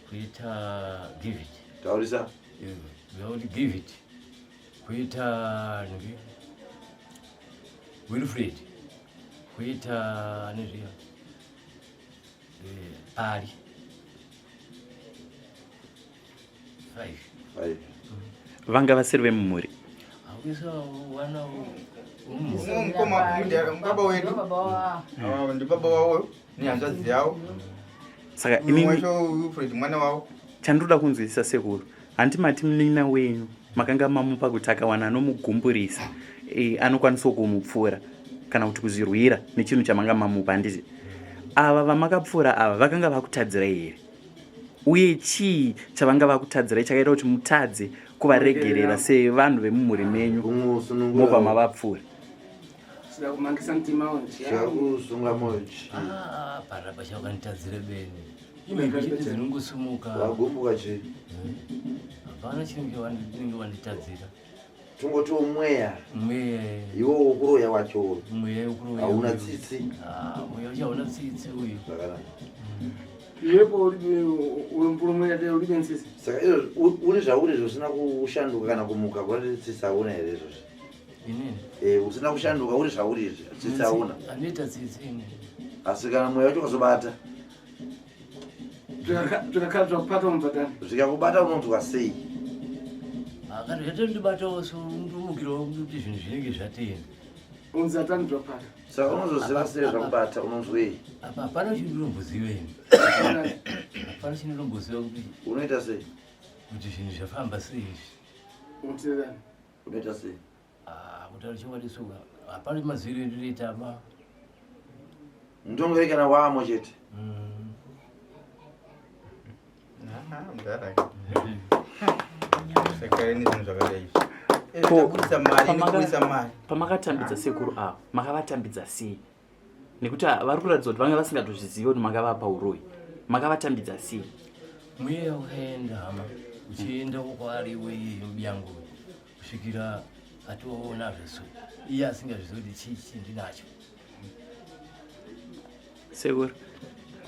kuita give it. Taurisa. Ndinongoti give it kuita ngi Wilfred kuita nezviya pari 5 Vanga vasiri vemumhuri. Mukoma wedu ndibaba wavo nehanzvadzi yavo. Saka inini wacho Wilfred mwana wavo. Chandinoda kunzwisisa sekuru, hanti mati munin'ina wenyu makanga mamupa kuti akawana anomugumburisa e, anokwanisawo kumupfuura kana kuti kuzvirwira nechinhu chamanga mamupa handiti? Ava vamakapfuura ava vakanga vakutadzirai here? Uye chii chavanga vakutadzirai chakaita kuti mutadze kuvaregerera sevanhu vemumhuri menyu mobva mavapfuura? Sida kumangisa mutima wangu. Chakusunga moyo chii? Ah, parapa chakanditadzira beni. Imwe chete dzinongosumuka. Wagumbuka chii? Hapana chinenge wanditadzira. Tongoti mweya. Mweya. Iwo wokuroya wacho. Mweya wokuroya. Hauna tsitsi. Ah, mweya wacho hauna tsitsi uyu. Zvakanaka. Iwepo uri uri tsitsi. Saka izvo uri zvauri izvo usina kushanduka kana kumuka kwati tsitsi hauna here izvozvo? Inini? Eh, usina kushanduka uri zvauri izvi, tsitsi hauna. Anoita tsitsi inini. Asi kana mweya wacho ukazobata. Zvikakhala zvakupata unobva Zvikakubata unonzwa sei? Kana zvatondibatawo so ndomukirawo kuti zvinhu zvinenge zvatenda. Unzi atanzwa pari. Saka unozoziva sei zvakubata unonzwei? Apa hapana chindinomboziva ini. Hapana chindinomboziva kuti unoita sei? Kuti zvinhu zvafamba sei izvi. Unoteerani? Unoita sei? Ah, kutaura chokwadi suka. Hapana maziviro endinoita ba. Mutongeri kana waamo chete. Pamakatambidza sekuru ava makavatambidza sei nekuti vari kuratidza kuti vanga vasingatozvizivi kuti makavapa uroyi makavatambidza sei mweya ukaenda hama uchienda kwaari weyangu kusvikira atoona zvesu iye asingazvizivi kuti chii chindinacho Sekuru,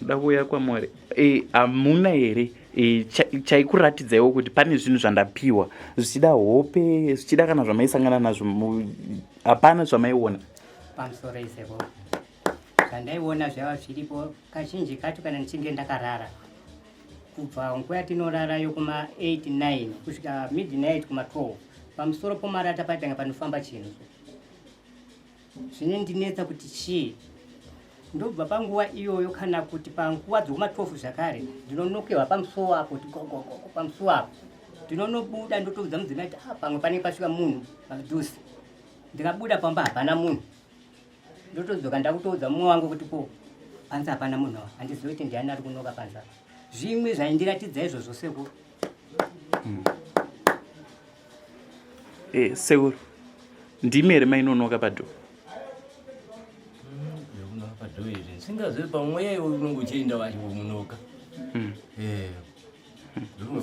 ndoda kuuya kwamuri. E, hamuna here e, chaikuratidzaiwo kuti pane zvinhu zvandapiwa zvichida hope zvichida kana zvamaisangana nazvo hapana zvamaiona? Pamusoro isekuru, zvandaiona zvaiva zviripo kazhinji kacho kana ndichinge ndakarara kubva nguva yatinorara yokuma 8 9 kusvika midnight kuma 12 pamusoro pomarata paitanga panofamba chinhu Zvinondinetsa kuti chii ndobva panguva iyoyo kana kuti panguva dzokuma 12 zvakare ndinonokerwa pamusuwo apo kuti gogogogo pamusuwo apo ndinonobuda ndotoudza mudzimai kuti ah, pamwe panenge pasvika munhu padhuze ndikabuda pamba hapana munhu ndotodzoka ndakutoudza mumwe wangu kuti ko panze hapana munhu awa handizivi kuti ndiani ari kunoka panze apa zvimwe zvaindiratidza izvozvo sekuru Eh, sekuru ndimi here mainonoka padhoo Zvekunoka padhoo izvi ndisingazivi pamweya iwe unenge uchienda wacho womunoka. Eh.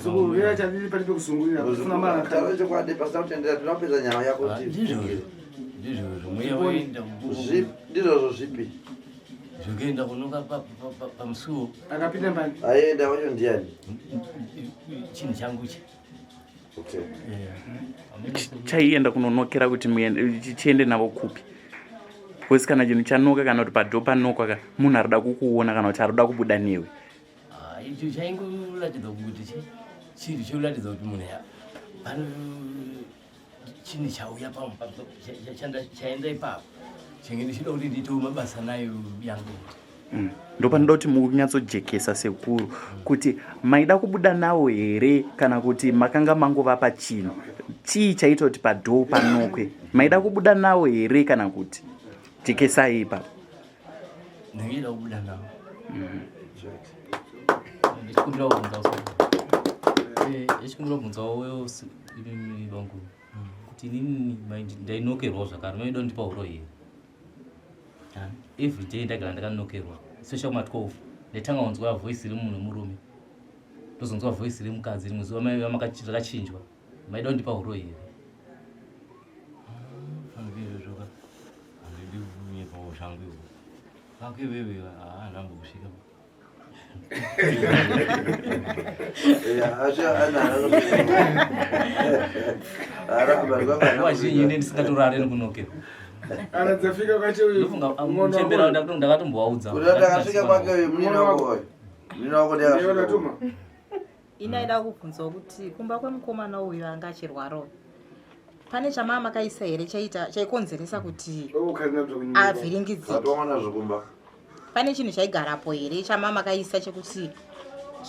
Sungurira chadii pari pekusungurira pasina mara. Taura chokwadi pasina kutendera tinopedza nyama yako Ah, ndizvozvo. Ndizvozvo mweya waenda Ndizvozvo zvipi? Zvekuenda kunoka pamusuwo. Akapinda mbani? Aenda wacho ndiani? Chinhu changu ichi. Okay. Chaienda kunonokera kuti chiende navo kupi? Because kana chinhu chanoka kana kuti padho panokwa ka munhu arikuda kukuona kana kuti arikuda kubuda newe. Ah, icho chaingoratidza kuti chinhu chinoratidza kuti munhu pano chinhu chauya chaenda ipapo chinge ndichida kuti ndiitewo mabasa nayo yangu Ndopanoda kuti munyatsojekesa sekuru kuti maida kubuda nawo here kana kuti makanga mangovapa chinhu chii chaita kuti padhoo panokwe maida kubuda nawo here kana kuti jekesai ipapo ndingaida kubuda nawo ndichikumbira kubvunza ndichikumbira kubvunzawo imimi vangu kuti inini ndainokerwawo zvakare maida kundipa huro here every day ndagara ndakanokerwa especially kuma 12 ndaitanga kunzwa voice remunhu wemurume ndozonzwa voice remukadzi rimwe zuva maiva zvakachinjwa maida kundipa huro here handidi kunyepawo zvangu ivo vako iwewe haana kusvika Wazhinji ini ndisingatorare nekunokerwa. Ana dzafika kwacho uyu. Ndofunga muchembera ndakatombovaudza. Kuti akasvika kwake uyu munini wako uyu. Munini wako ndiye akasvika. Ini aida kubvunzawo kuti kumba kwemukomana uyu anga achirwara uyu pane chamaa makaisa here chaita chaikonzeresa kuti avhiringidzike Hatiwaona zvekumba. pane chinhu chaigarapo here chamaa makaisa chekuti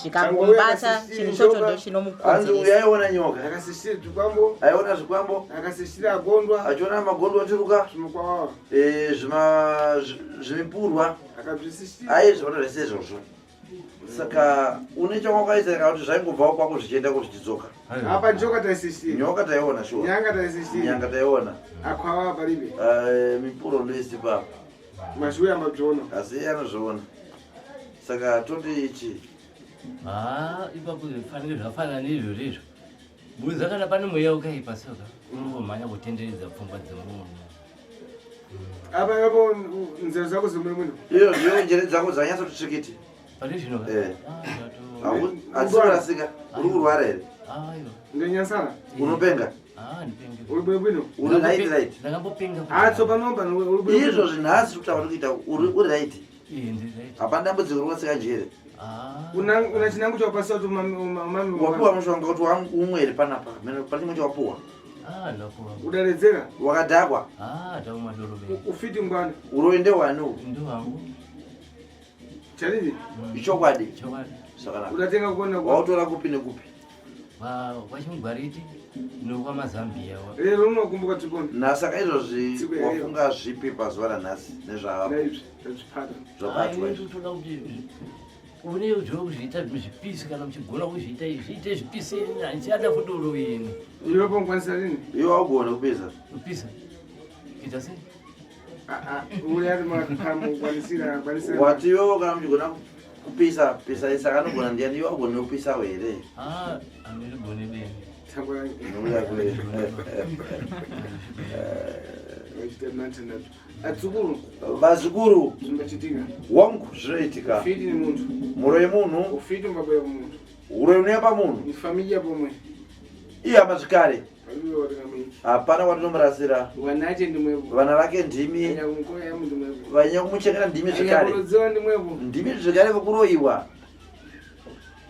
zvikangomubata chinhu ichocho ndo Hanzi uyu chinomukonzeresa aiona nyoka. Akasisira zvikwambo. Aiona zvikwambo. Akasisira gondwa. Achiona magondo achiruka. Zvimukwawava. Eh, zvima zvimipurwa. Akazvisisira. Aizviona zvese izvozvo. Saka une chawakaisa kana kuti zvaingobvawo kwako zvichienda ko zvichidzoka. Apa njoka taisisira. Nyoka taiona shuwa. Nyanga taisisira. Nyanga taiona. Akwava palibe. Eh, mipuro ndoisipa apa. Mashuya ambabzviona. Asi iye anozviona. Saka toti ichi. Ah, ipapo zvifanike zvafanana neizvozvo izvo. Bunza kana pane mweya wakaipa soka unongomhanya kutenderedza pfungwa dzemunhu. Apa apo nzero dzako dzimwe mwino. Iyo ndiyo njere dzako dzanyatsa kuti tsvikiti. Pane zvino. Eh. Hadzisi kurasika. Uri kurwara here? Aiwa. Ngenyasara. Unopenga? Ah, ndipenge. Uri bwino bwino. Uri right right. Ndakambopenga. Ah, tsopa nomba uri bwino. Izvo zvinhasi kutaura kuita uri uri right. Eh, ndi right. Hapana dambudziko rokasika njere. Ah. Una una chinangu chawapasa kuti umami umami. Wapiwa mushonga kuti umwe here panapa? Mene pane chimwe chawapiwa. Ah, ndakuwa. Udaledzera? Wakadhakwa? Ah, ndakumwa doro bene. Ufiti ngwani? Uroyi ndehwani uhu? Ndewangu. Chadidi? Ichokwadi. Chokwadi. Zvakanaka. Udatenga kuona kwa. Wautora kupi nekupi? Kwachimugwariti nokwamazambia. Lero unokumbuka tsviponi. Nhasi izvozvi Tsiko yaiyo. wafunga zvipi pazuva ranhasi nezvavapo Naizvi zvazvipata. zvabatwa izvi? Toda kuti une zvokuzviita zvipisi kana muchigona kuzviita zviite zvipisi handichada futi uroyi ini. Iwe pongwanisa rini? Iwe waugona kupisa? Kupisa. Kuita sei? Ah ah, uri ari makwanisira kwanisira. Wati iwewo kana muchigona kupisa pisai saka anogona ndiani iwe waugona kupisawo here? Ah, andirigone bene. Tangwa Nokuda kwe- vachita maintenance. Atsukuru Vazukuru zvingachitika. wangu zvinoitika. Ufiti ni muntu. Muroyi munhu, Ufiti ungabuya kumuntu. uroyi unouya pamunhu. Ni familia pomwe. Ihama zvekare. Palibe watingamwiki. Hapana kwatinomurasira. Wanache ndimwepo. Vana vake ndimi, Anyakumkoya yamu ndimwepo. vanyanya kumuchekera ndimi zvekare. Anyakurodziwa ndimwepo. Ndimi zvekare vekuroyiwa.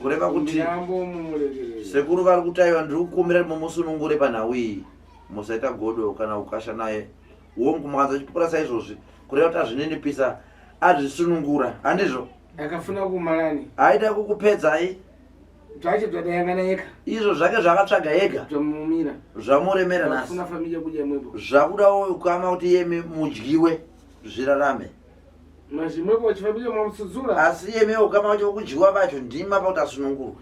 Kureva kuti Ndambo mumuregerere. sekuru vari kutaiwa ndiri kukumbira kuti mumusunungure panhau iyi. Musaita godo kana ukasha naye. Wongu mukanza chipupura saizvozvi kureva kuti azvininipisa azvisunungura. Handizvo? Akafuna kumalani. Aida kukupedzai Zvacho zvadayangana yeka. izvo zvake zvakatsvaga ega Zvamumira. zvamuremera nhasi. Akafuna familia kudya mwepo. Zvakudawo ukama kuti iyemi mudyiwe zvirarame. Mazvimwepo chifamilia mwamutsudzura. Asi iyemi ukama wacho wekudyiwa vacho ndimi mapa kuti asunungurwe.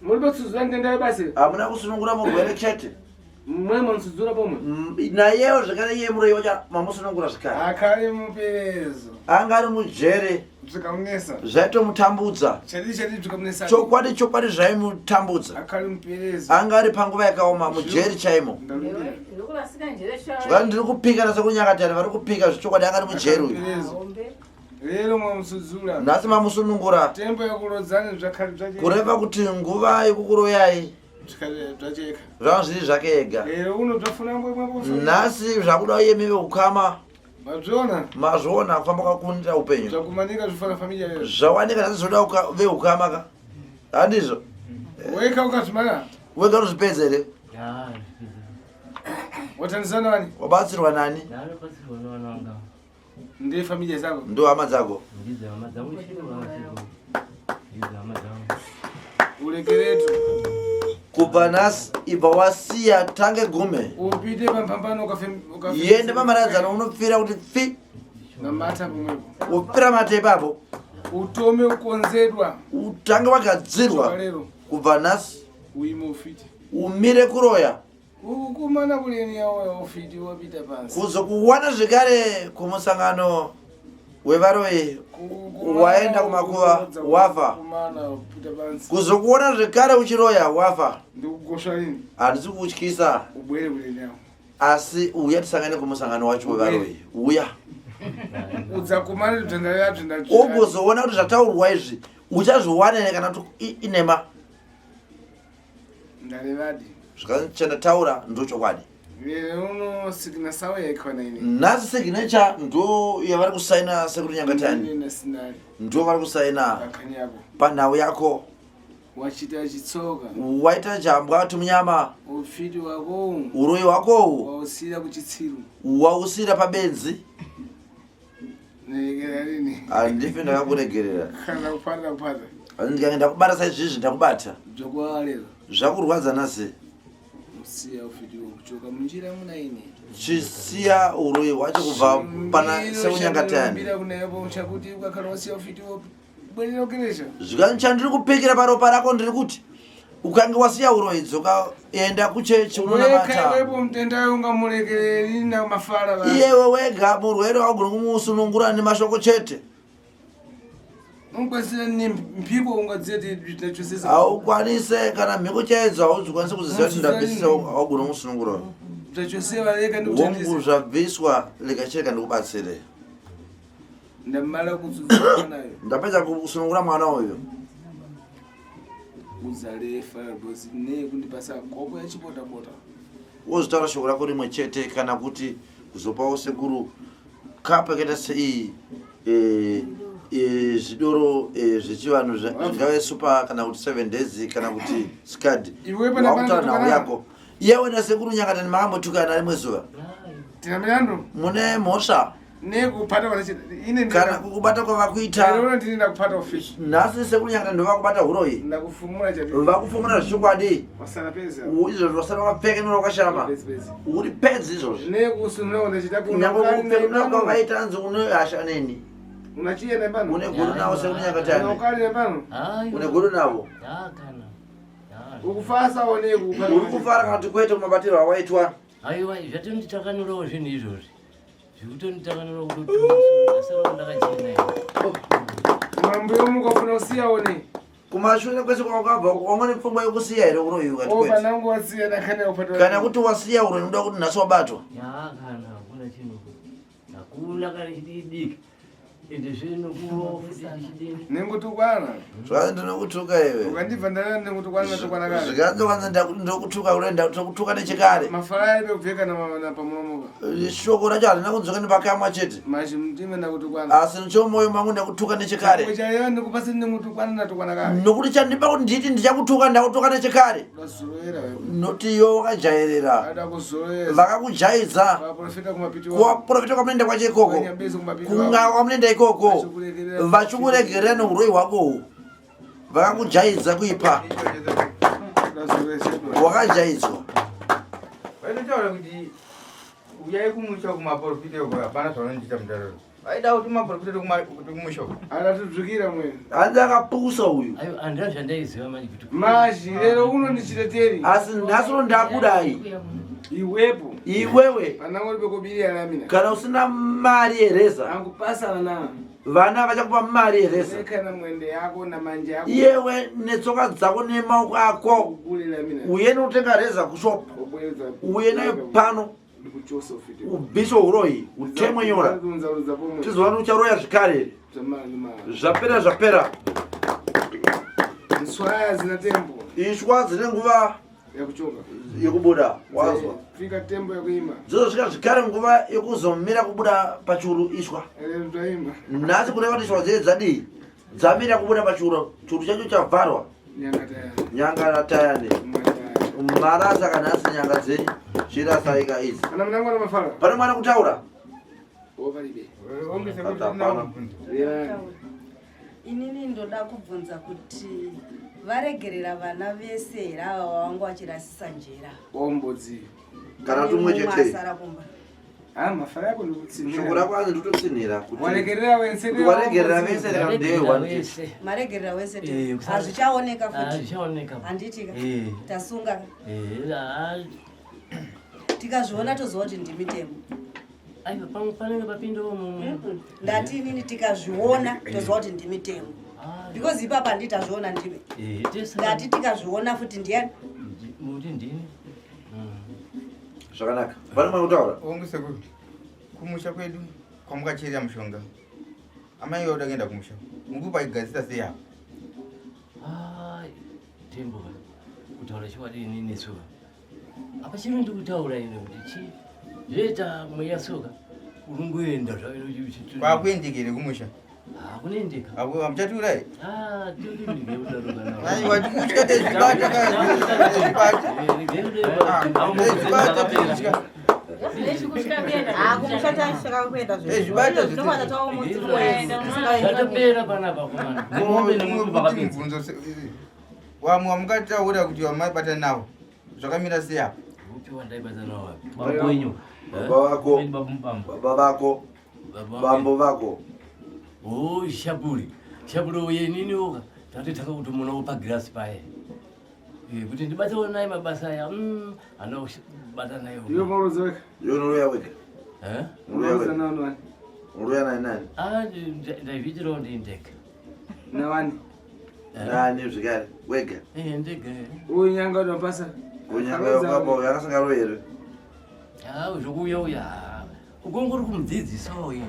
Muri kutsudzura ndenda yebasa. Hamuna kusunungura murwere chete. Mwe mamutsudzura pomwe. Nayewo zvekare iye muroyi wacho mamusunungura zvekare. Akari muperezo. Anga ari mujere Zvikamunesa. zvaitomutambudza. Chadii chadii zvikamunesa. Chokwadi chokwadi zvaimutambudza. Akari muperezo. Anga ari panguva yakaoma mujeri chaimo. Ndarumbira. Zvakare ndiri kupika nasekunyakatari vari kupika zvechokwadi anga ari mujeri uyu. Muperezo. Lero mwamutsudzura. Nhasi mamusunungura Tembo yekurodzana zvakari zvacheka. kureva kuti nguva yekukuroyai Zvakari zvacheka. zvanga zviri zvake ega. Lero uno zvafuna mwe mwe. Nhasi zvakuda iyemi veukama Mazviona? Mazviona kufamba kwakundira upenyu. Zvakumanika zvifana familia yeyo. Zvawanika nhasi zvoda veukama ka. Handizvo? Weka ukazvimana. Wega unozvipedza here? Ah, Watandisana nani? Wabatsirwa nani? Ndanobatsirwa nevana vanga. Ndiye familia zako. Ndo hama dzako. Ndidzo hama dzangu chero vana Ndidzo hama dzangu. Urekeretu. Kubva nhasi ibva wasiya tange gume. Upite pamphambano ukafe ukafe. Yende pamaradzano unopfira kuti pfi. Namata pomwepo. Wopfira mate ipapo. Utome ukonzedwa. Utange wagadzirwa Lero kubva nhasi uime ufiti. umire kuroya Kukumana kuleni yawo ufiti wapita pansi. kuzokuwana zvekare kumusangano wevaroyi waenda kumakuva wafa Kumana wapita pansi. kuzokuona zvekare uchiroya wafa Ndikugosha lini? handisi kukutyisa Ubwere kuleni yawo. asi uya tisangane kumusangano wacho wevaroyi uya Udzakumana dzenda yadzo ndacho. ugozoona kuti zvataurwa izvi uchazviwana here kana kuti inema Ndarevadi. Zvandataura ndochokwadi. Lero uno signasawe yaikwana ini. Nhasi signature ndo yavari kusaina sekuru Nyangatani. Ine sinari. Ndo vari kusaina Pakani yako. panhau yako. Wachita chitsoka. Waita jambwa tumunyama. Ufiti wako uwu. Uroyi wako uwu. Wausira kuchitsiru. Wausira pabenzi. Nerekera rini. Handifi ndakakuregerera. Kana kupata kupata. Ndikange ndakubata saizvizvi ndakubata. Zvakuwawa lero. Zvakurwadza nhasi. Usiya ufiti kuchoka munjira muna ine. Chisiya uroyi hwacho kubva pana sekunyangatani. Mbira kunepo chakuti ukakhala wasiya ufiti bwerera kukeresha. Zvikanzi chandiri kupikira paropa rako ndiri kuti ukange wasiya uroyi dzoka enda kuchechi unonamata. Weka iwepo mtendayo ungamurekereri na mafara va. Iyewe wega murwere wagona kumusunungura nemashoko chete. Unokwanisa nemphiko ungadziyeti zvitachosesa. Haukwanise kana mhiko chaidzo haudzikwanisi kuziziva kuti ndabvisisa haugona kumusunungura. Zvachoseva reka Hongu ndikutendese. zvabviswa rega chirega ndikubatsire. Ndamala kutsudzura nayo. Ndapedza kusunungura mwana uyu. Uzalefa because nei kundipasa kopo yachipota pota. Wozotaura shoko rako rimwe chete kana kuti kuzopawo sekuru kapu yakaita seiyi eh, eh, zvidoro eh, zvechivanhu zvingave super kana kuti 7 days kana kuti scud Iwe pana wakutaura pana nhau yako. Iyewe nasekuru Nyangatani makambotukana rimwe zuva. Mune mhosva. Kana kukubata kwavakuita. Nhasi sekuru Nyangatani ndovakubata huroyi. Vakufumura zvechokwadi. Izvozvo wasara wakapfekenura wakashama. Uri pedzi izvozvo. Nyangwe kupfekenura kwavaita anzi une hasha neni. Une godo navo sekuru Nyangatani. Une godo navo. Uri kufara kana kuti kwete kumabatiro awaitwa? Aiwa, zvatonditakanurawo zvinhu izvozvi. Zvekutonditakanura kutotasarawo ndakachena. Mambo mukafuna kusiyawo nei? Kumashure kwese kwawakabva wanga nepfungwa yekusiya here uroyi ukati oh, kwete? Panangu wasiya nakana upata. Kana kuti wasiya uroyi unoda kuti nhasi wabatwa? Ya kana hakuna chinhu. Hakuna kana chidiki. Ende zvino kurofa chidini. Nengutukwana. Zvakanzi ndinokutuka iwe. Ukandibva ndana nengutukwana natukwana kare. Zvikanzi kwanzi ndinokutuka ure ndakutuka nechekare. Mafara aibe kupfeka na pamuromo ka. Eh, shoko racho harina kunzwika nepakamwa chete. Mashi mtima ndakutukwana. Asi nechomoyo mangu ndakutuka nechekare. Chaiya ndikupasi nengutukwana natukwana kare. Nokuti chandipa kuti nditi ndichakutuka ndakutuka nechekare. Noti iwe wakajairira. Vakakujaidza. Kuvaprofita kwamunoenda kwacho ikoko. Kunga kwamunoenda ikoko. Vachikuregerera neuroyi hwako uhu. Vakakujaidza kuipa. Wakajaidzwa. Vaitotaura kuti uyai kumusha kumaprofita uko hapana zvavanondiita mudaro. Vaida kuti maprofita kumusha uko. Akatudzukira mwene. Hanzi akapusa uyu. Ayo andina zvandaiziva manje kuti. Mazhi lero uno ndichiteteri. Asi nhasi uno ndakudai. Iwepo. Iwewe. Pana uri pekubiri alamina. Kana usina mari yereza. Angupasa vana. Vana vachakupa mari yereza. Kana mwende yako na manje yako. Iyewe netsoka dzako nemaoko ako. Uye nokutenga reza kushop. Uye nayo pano. Ubvise uroyi utemwe nyora. Tizoona ucharoya zvikare here. Zvapera zvapera. Ishwa dzine nguva yekubuda wazwa. Dzozosvika zvikare nguva yekuzomira kubuda pachuru ishwa. Nhasi kureva kuti ishwa dzee dzadii? Dzamira kubuda pachuru, churu chacho chavharwa. Nyanga tayani. Marasa kana asi nyanga dzenyu chirasaika idzi. Pane mwana kutaura? Inini ndoda kubvunza kuti varegerera vana vese here ava vavanga vachirasisa njera? Ombodzi. Kana tumwe chete. Asara kumba. Ah, mafara yako ndikutsinhira. Shoko rako anzi ndototsinhira kuti waregerera wese waregerera vese reka ndewe one chete. Maregerera wese te. Eh, Hazvichaoneka futi. Hazvichaoneka. Handiti ka. Eh. Tasunga. Eh, ah, Tikazviona toziva kuti ndimi temo. aiwa pamwe panenge papindawo mumwe. Ndati inini tikazviona toziva kuti ndimi temo. Because ipapa handiti tazviona ndimi. Eh, tese. Ndati tikazviona futi ndiyani? Muti ndini. Zvakanaka. Pane mwana kutaura? Hongu sekuru. Kumusha kwedu kwamukacherera mushonga. Amai vauda kuenda kumusha. Mukupa igadzisa sei apa? Ah, Tembo kutaura chokwadi inini suka. Apa chino ndikutaura ini kuti chi zvoita mweya suka urungoenda zvayo Kwakuendekere kumusha. Ah, kunoendeka. Apo hamuchatiurai? Ah, tiri kudaro Aiwa tikutya tezvibata ka. Tezvibata. Tezvibata tikutya. Zvatopera panapa komana. Mombe nemombe vakapinza. Mubvunzo wamwe wamukataura kuti wamaibata nawo zvakamira sei apa? Upi wandaibata nawo wapi? Baba wenyu. Baba vako. Baba vako. Bambo vako. Oh, shaburi. Shaburi uye inini woga. Tatotanga kutomuonawo pagirasi paye. Eh, kuti ndibatewo naye mabasa aya. Ana kubata naye. Iwe unorodza wega. Iwe unoroya wega. Eh? Unorodza Unorodza nani wani? Unorodza nani nani? Ah, ndaizviitirawo ndini ndega. Nawani? Nani zvikare wega. Eh, ndega. Uyu nyanga unopasa. Unyanga yokapo yakasingaroyi here? Ah, zvokuuya uya. Ugongori kumudzidzisawo ini.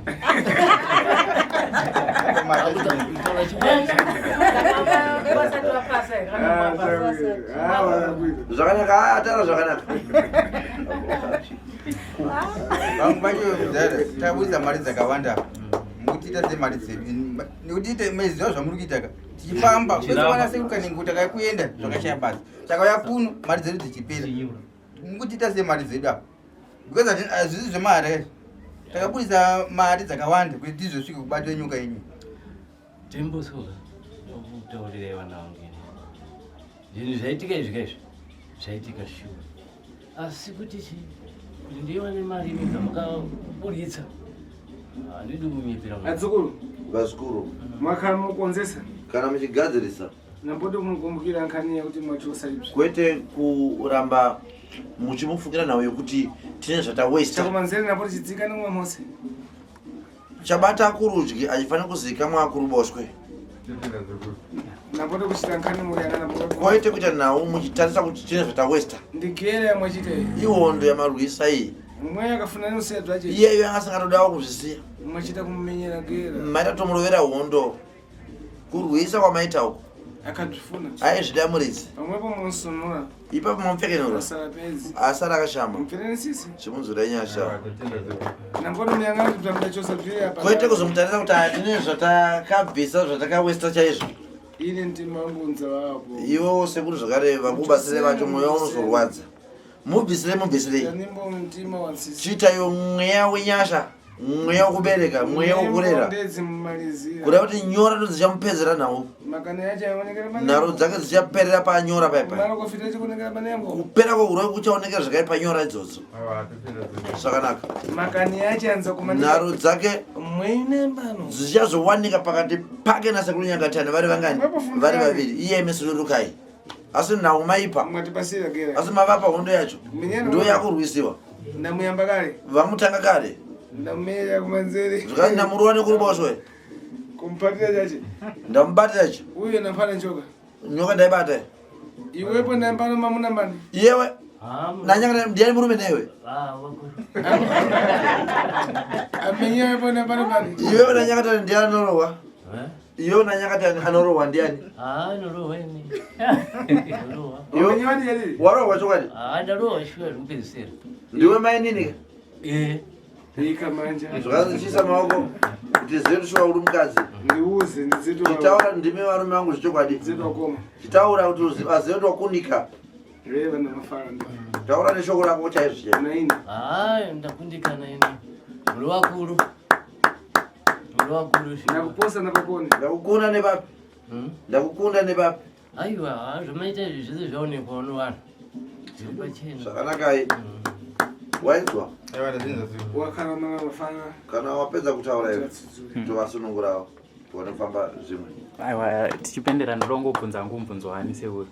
Zvakanaka, ah, tara zvakanaka. Vamwe vacho kudhara taburitsa mari dzakawanda mukutiita semari dzedu nekuti ite maiziva zvamuri kuita ka tichifamba kwese kwana sekuru kanengo takakuenda zvakashaya basa takauya kuno mari dzedu dzichipera. Mukutiita sei mari dzedu apa? Because hazvisi zvemari izvi. Takabudisa mari dzakawanda kuti tizosvike kubatwa nyoka yenyu. Timbosuka ndokutaurirai vana vangu ini. Zvinhu zvaitika izvi kaizvi zvaitika shuwa. Asi kuti chi kuti ndiwane mari imi dzamakaburitsa handidi kunyepera munhu. Adzukuru. Vazukuru. Makamukonzesa. Kana muchigadzirisa. Ndambode kumukumbukira nkhani yekuti mwachosa izvi. Kwete kuramba muchimufungira nhau yekuti tine zvatawesta. Chakumanzere napo tichidzika nemwa mose. Chabata kurudyi achifanira kuzikamwa kuruboshwe. Ndambode kuchita nkhani muyana napo. Kwete kuita nhau muchitarisa kuti tine zvatawesta. Ndigere yamwachita iyi. Ihondo yamarwisa iyi. Mweya akafanana nosiya zvache. Iyeyo yanga asingatodawo kuzvisiya. Mwachita kumumenyera gera. Maita tomurovera hondo. Kurwisa kwamaita uko. Akazvifuna. Aizvida muridzi. Pamwepo munosunura. Ipapo mamupfekenura. Asara pedzi. Asara akashama. Mupfereni sisi. Chimunzura inyasha. Nangoni muyangana kuti zvamda chose zviri apa. Kwete kuzomutarisa kuti hatine zvatakabvisa zvatakawesta chaizvo. Ini ndima ngunza wapo. Iwewo sekuru zvakare vakubatsire vacho mweya unozorwadza. Mubvisire mubvisirei. Chiitaiwo mweya wenyasha. Mweya wekubereka, mweya wekurera. Kuda kuti nyora ndo dzichamupedzera nhau. Nharo dzake dzichaperera panyora paya paya. Kupera kweuroyi kuchaonekera zvakare panyora idzodzo. Zvakanaka. Nharo dzake dzichazowanika pakati pake nasekuru Nyangatani vari vangani? Vari vaviri. Iye mesururukai. Asi nhau maipa. Asi mavapa hondo yacho. Ndo yakurwisiwa. Ndamuyamba kare. Vamutanga kare. Ndamumenya kumanzere. Zvikanzi ndamuruwa nekuruboshwe. Kumubatira chache. Ndamubatira chache. Uye ndapana njoka. Nyoka ndaibata. Iwepo ndambano mamuna mbani. Iyewe. Nanyanga ndiani murume newe? Amenyewepo ndambano mbani. Iwewe nanyanga tani ndiani anorohwa? Iwewe nanyanga tani anorohwa ndiani? Ah, anorohwa ini. Anorohwa. Iwe warohwa chokwadi? Ah, ndarohwa shuwa zvekupedzisira. Ndiwe mai nini? Eh. Ika manja. Zvakanzi chiisa maoko kuti zive kuti shuwa uri mukadzi. Ndiuze ndizito. Chitaura ndimi varume vangu zvechokwadi. Ndizito Chitaura kuti azive kuti wakunika. Reva ndakafara ndi. Taura neshoko rako chaizvo chaizvo. Naini. Ah, ndakundikana ini. Muri wakuru. Muri wakuru. Ndakuposa napakoni. Ndakukunda nepapi? Ndakukunda nepapi? Aiwa, zvamaita izvi zvese zvaonekwa nevanhu. Zviri pachena. Zvakanakai. Wainzwa? Wakarama mafana. Kana wapedza kutaura iwe, tovasunungurawo. Tione kufamba zvimwe. Aiwa, tichipendera ndoda kungobvunza hangu mubvunzo wani sekuru.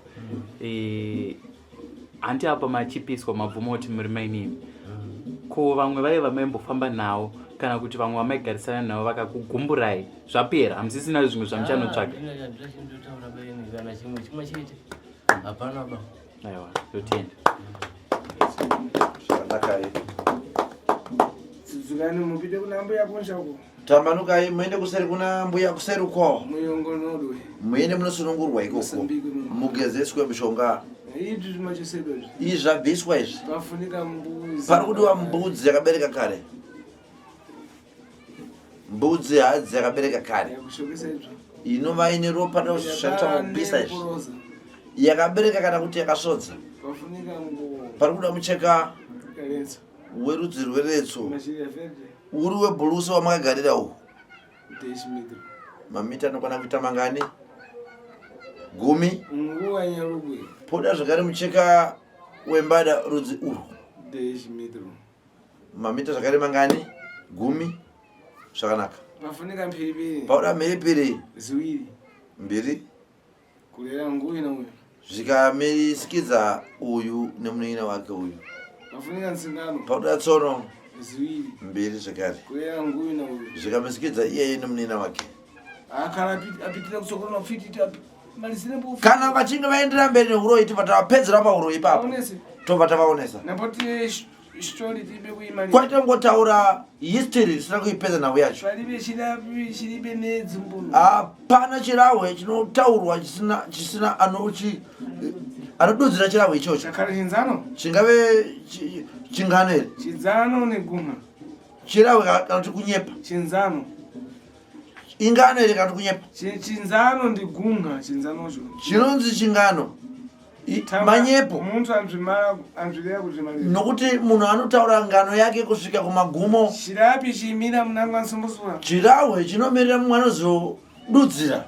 Hanti apa machipiswa mabvuma kuti muri mainini. Ko vamwe vaiva vamaimbofamba navo kana kuti vamwe vamaigarisana navo vakakugumburai zvapera hamusisina zvimwe zvamuchanotsvaga? Ndinotaura baini kana chimwe chimwe chete. Hapana ba. Aiwa, totenda. Zvakanakai. Tsudzukani mupite kuna mbuya kunsha uko. Tambanukai muende kuseri kuna mbuya kuseri uko. Muyongonodwe. Muende munosunungurwa ikoko. Mugezeswe mishonga. Izvi zvimachesedwa izvi. Izvi zvabviswa izvi. Pafunika mbuzi. Pari kudiwa mbudzi yakabereka kare. Mbudzi hadzi yakabereka kare. Yakushokesa izvo. Inova ine ropa rinoshandiswa mukupisa izvi. Yakabereka kana kuti yakasvodza. Pafunika nguo. Pari kuda mucheka Retso. werudzi rweretso. Mashiri afedre. Uri webhuruu sewamakagarira uhu. Dash middle. Mamita anokwana kuita mangani? 10. Nguva nyarugwe. Poda zvakare mucheka wembada rudzi urwu. Dash middle. Mamita zvakare mangani? 10. Zvakanaka. Pafunika mhiripiri. Pauda mhiripiri. Ziwiri. Mbiri. Kurera nguyu nauyu. Zvikamirisikidza uyu nemunin'ina wake uyu. Pafunika tsingano. Pauda tsono. Ziwiri. Mbiri zvakare. Kurera nguyu nauyu. Zvikamirisikidza iyeye nemunin'ina wake. Akara apitira kusokorona kufititi malizire mbufu. Kana vachinge vaenderera mberi neuroyi tobva tavapedzera pauroyi ipapo. Tobva tavaonesa. Napoti story tibe kuimali. Kwete kungotaura history tisina kuipedza nhau yacho. Palibe chilapi chilibe nedzimbuno. Hapana chirahwe chinotaurwa chisina chisina anochi anodudzira chirahwe ichocho. Chakare chinzano? Chingave chingano here? Chinzano negumha. Chirahwe kana kuti kunyepa? Chinzano. Ingano here kana kuti kunyepa? Chinzano ndigumha chinzanocho. Chinonzi chingano. Manyepo. Muntu anzvimara anzvireva kuti manyepo. Nokuti munhu anotaura ngano yake kusvika kumagumo. Chirapi chimira munangwa nsumbusura. Chirahwe chinomirira mumwe anozodudzira.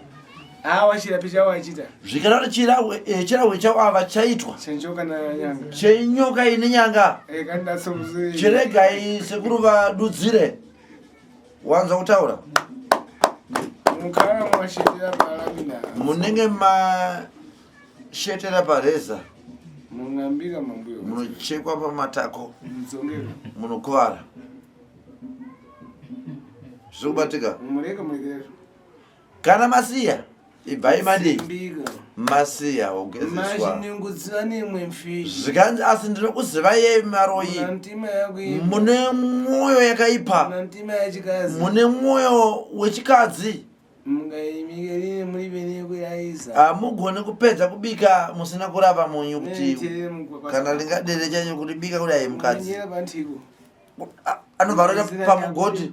Awa chirapi chawo achita. Zvikareva kuti chirahwe eh, chirahwe chawo ava chaitwa. Chenjoka na nyanga. Chenyoka ine nyanga. Eh kanda somuzi. Chiregai sekuru vadudzire. Wanzwa kutaura? Mukara mwashetera palamina. Munenge mashetera pareza. Munambika mambuyo. Munochekwa pamatako. Mudzongero. Munokuvara. Zviri kubatika? Mureke murekere. Kana masiya ibvai madii? Simbika. Masiya wogezeswa. Mashinengudziva nemwe mfishi. Zvikanzi asi ndinokuzivai yei maroyi. Muna yakuipa. Mune mwoyo yakaipa. Muna ntima yachikazi. Mune mwoyo wechikadzi. Mungaimikerine muri bene kuyaiza. Hamugoni kupedza kubika musina kurava munyu kuti Netere mugwagwa. kana ringadere chanyu kuti bika kudai mukadzi. Munyera pantiko. Anobva aroita pamugoti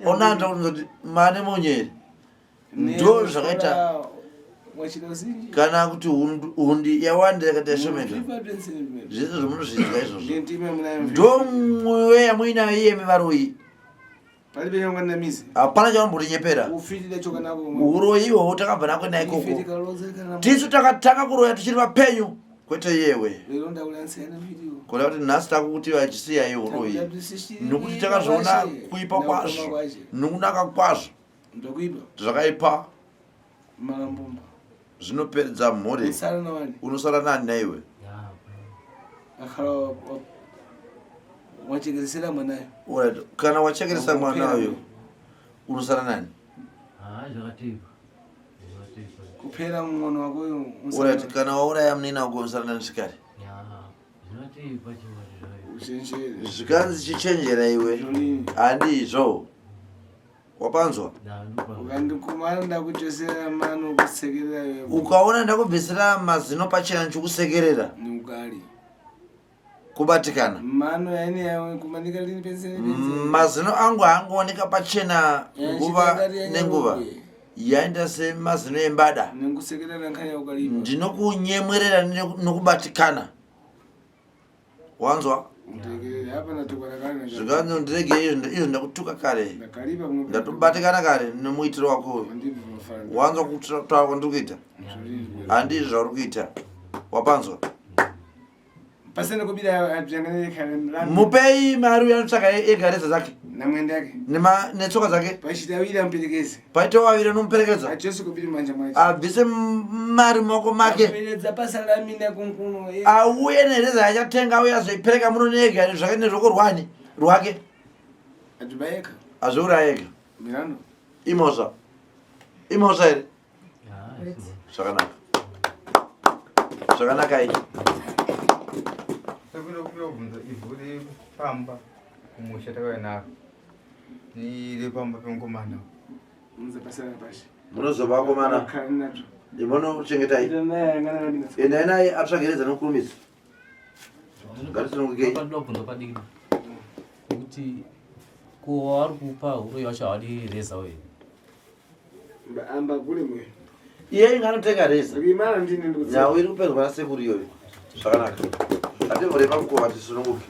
onanzva kuti mane munyu here. Ndo zvakaita Wachidozinji. kana kuti hundi yawanda yakaita shomeka. Zvipa pensini. Zvese zvamunozvinzwa izvozvo. Ndime muna mfishi. Ndo mwoyo yamuinayo iyemi varoyi. Palibe nyangwa mizi. Hapana chamumborinyepera. Ufitira choka nako. Uroyi ihwohwo takabva nako naikoko. Ifiti kalodza kana. Tisu takatanga kuroya tichiri vapenyu kwete iyewe. Lero ndakulantsiyana video. Kureva kuti nhasi takuti vachisiyai uroyi nokuti takazviona kuipa kwazvo nokunaka kwazvo Ndokuipa. zvakaipa Malambumba. zvinopedza mhuri. Usara nawani. Unosara nani naiwe? Akhala wachekeresera mwanayo. Alright, kana wachekeresa mwana uyo unosara nani? Ah, zvakatipa. Zvakatipa. Kupera mwono wako uyo. Alright, kana wauraya munina wako unosara nani zvikare? Ya, zvinotipa chiwati zvayo. Uchenjere. Zvikanzi chichenjera iwe. Handizvo. Wapanzwa? Ukandikumana ndakuchosera mano kusekerera iwe. Ukaona ndakubvisira mazino pachena ndichikusekerera Ni ukali. kubatikana. Mano yaine yawe kumanika lini penseni penseni. Mazino angu haangooneka pachena nguva Chitangari yanyarugwe. nenguva. Yaenda semazino embada. Nekusekerera nkhani yaukalipa. Ndinokunyemwerera nokubatikana. Wanzwa? Ndekerere hapa natukwana kale. Zvikanzi ndirege izvo ndakutuka kare. Ndakalipa mwe. Ndatobatikana kare nemuitiro wako uyu. Wanzwa kutaura kwandiri kuita? Handizvo zvauri kuita. Wapanzwa? Pasene kubira abyanganire kale. Mupei mari uyo anotsvaka ega reza dzake. Namwende yake. Netsoka dzake. Pachitawira muperekeze. Paita waviri anomuperekedza. Ajesu kubiri manja mwacho. Abvise mari mumaoko make. Aperedza basa lamina kunkuno. Auye nereza yachatenga auye azoipereka muno nega zvake nerwoko rwani rwake. Ajubayeka. Azviuraya ega. Mirando. Imhosva. Imhosva here? Zvakanaka. Zvakanaka iyi. Sekuda kubvunza ivhu repamba kumusha takauya naro nerepamba pemukomana. Munza basa pashi. Munozova vakomana. Kale nacho. Imonochengetai. Endai naye atsvageredza nokurumidza. Ngatisunungukei. Panoda kubvunza padiki nekuti ko wavari kupa huroyi wacho havadi reza uye Amba kule mwe. Iye inga anotenga reza. Rimara ndini ndikutse. Nhau iri kupedzwa nasekuru iyoyo. Zvakanaka. Ativhurei pamukova tisununguke.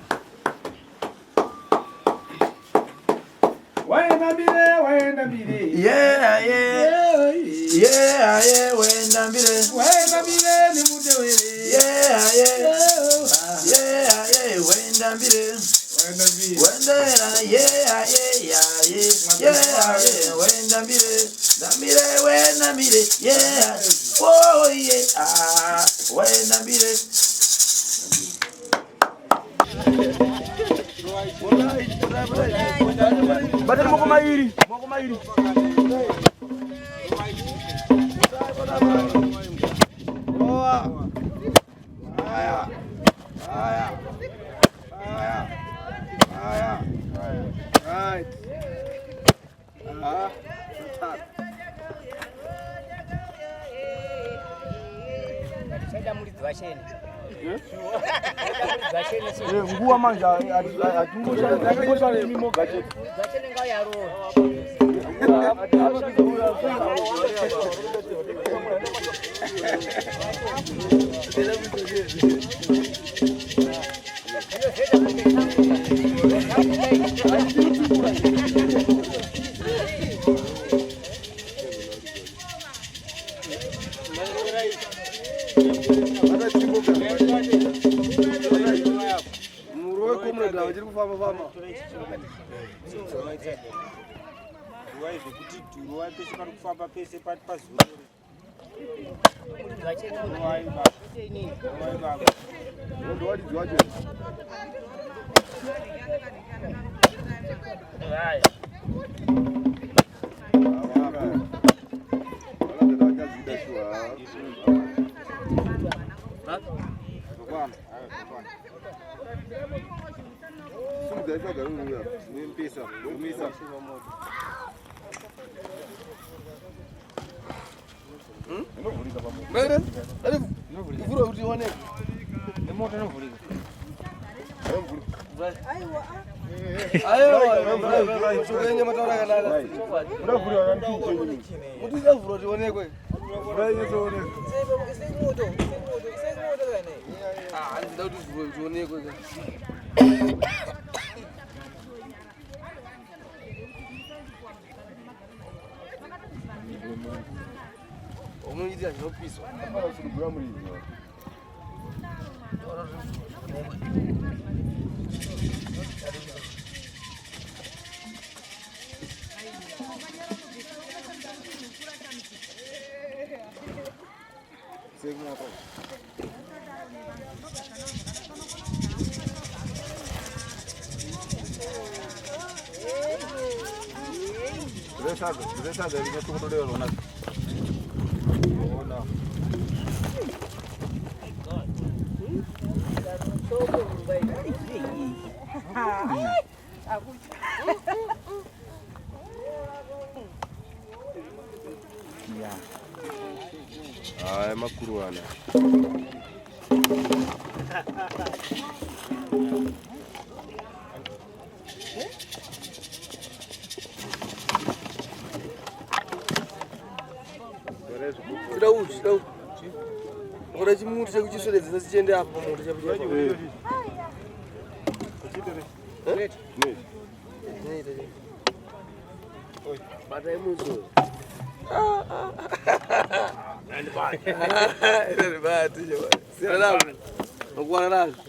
Waenda bire, waenda bire. Yeah, yeah. Yeah, yeah, wenda mbire. Waenda bire nimutewere. Yeah, yeah. Yeah, yeah, wenda mbire. Waenda bire. Wendera, yeah, yeah, yeah, yeah. Yeah, yeah, wenda mbire. Ndambire, wenda mbire. Yeah. Oh, yeah. Ah, wenda mbire. Batani moko mairi, moko mairi. Right. Ah, Chaida muridzi wachene. Nguva manje hatingoshanda mimoga chete. Wachene ngauyarowa. Muroi comrade vachiri kufamba famba. Ruwai zvekuti dhuruwai pese pari kufamba pese pari pazororo. Ruwai baba. Ruwai baba. Ivhura kuti ioneke. Nemoto inovhurika. Aiwa, shoko mataura akanaka. Muti usavhura kuti ionekwe. Ah, handida kuti uvhurwe kuti ionekwe. Unoita zvinopiswa. Haya makuruwana. Kuda uchi, kuda uchi. Kuda chimuti chekuchiswededza chiende apo pamoto chapo chapo. Eh? Zvinoita chete. Batai musi uyu. Ndibate chete. Siyana nazvo. Nokuwana nazvo.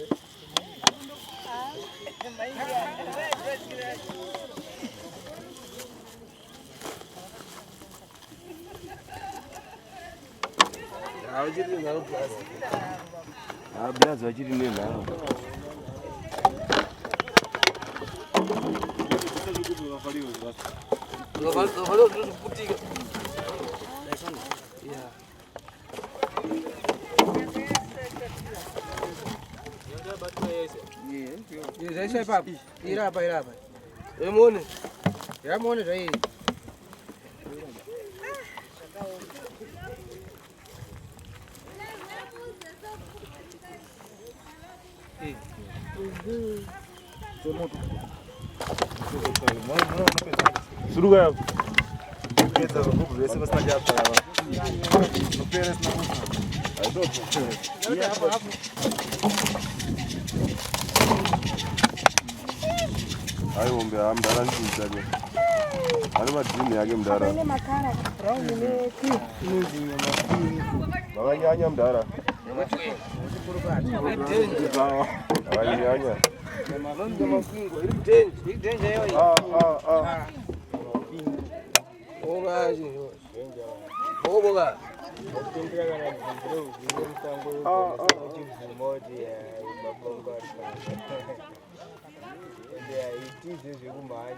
Havachiri nenharo plus. Ah, blaz vachiri nenharo. Zvavhariwa zvinozoputika. Yeah. Zvaiswa ipapo. Irapa irapa. Emuone. Yamuone zvairi. Suruka kupedza zvigubhu zvese pasina chapfava. Nopera isina kufa. Hayi hombe ha mudhara ndichiitane. Ane madhini yake mudhara. Vakanyanya mudhara. Vakanyanya. Ah, ah, ah.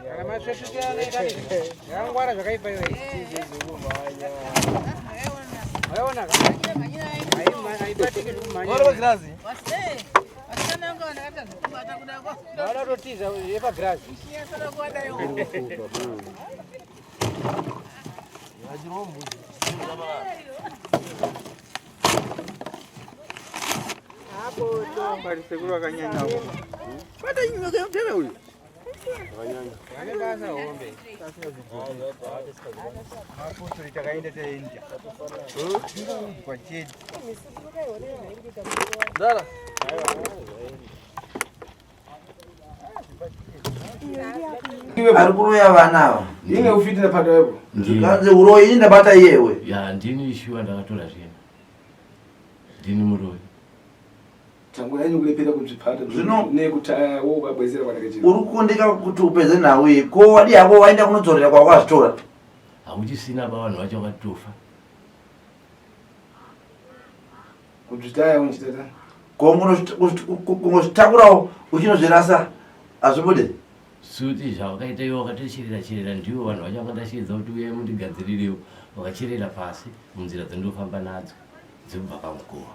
Kana masvetukirana yakangwara zvakaipa iwe. Waiona ka? Haibatiki zvekumhanya. Vari pagirazi? Vanoda kutotiza yepagirazi. Pari sekuru akanyanya. Bata nyoka yemutera uyu. Ari kuroya vana ava. Ine ufitira padawepo. Zvikanzi uroyi ini ndabata iyewe. Ya ndini shuwa ndakatora zvinhu. Ndini muroyi. Tangu yanyu kulepera kuzvipata Zvino- nekutaya wo ukabwezera kwanakachira. Uri kukundika kuti upedze nhau iyi. Ko wadii hako waenda kunodzorera kwawakazvitora? Hakuchisina ba vanhu vacho vakatofa. Kuzvitaya unchitata. Ko kungozvitakurawo uchinozvirasa hazvibude? Suti zvawakaita iwe wakatocherera cherera ndiwo vanhu vacho vakandasheedza kuti uyai mundigadzirirewo vakacherera pasi munzira dzandinofamba nadzo dzekubva pamukova.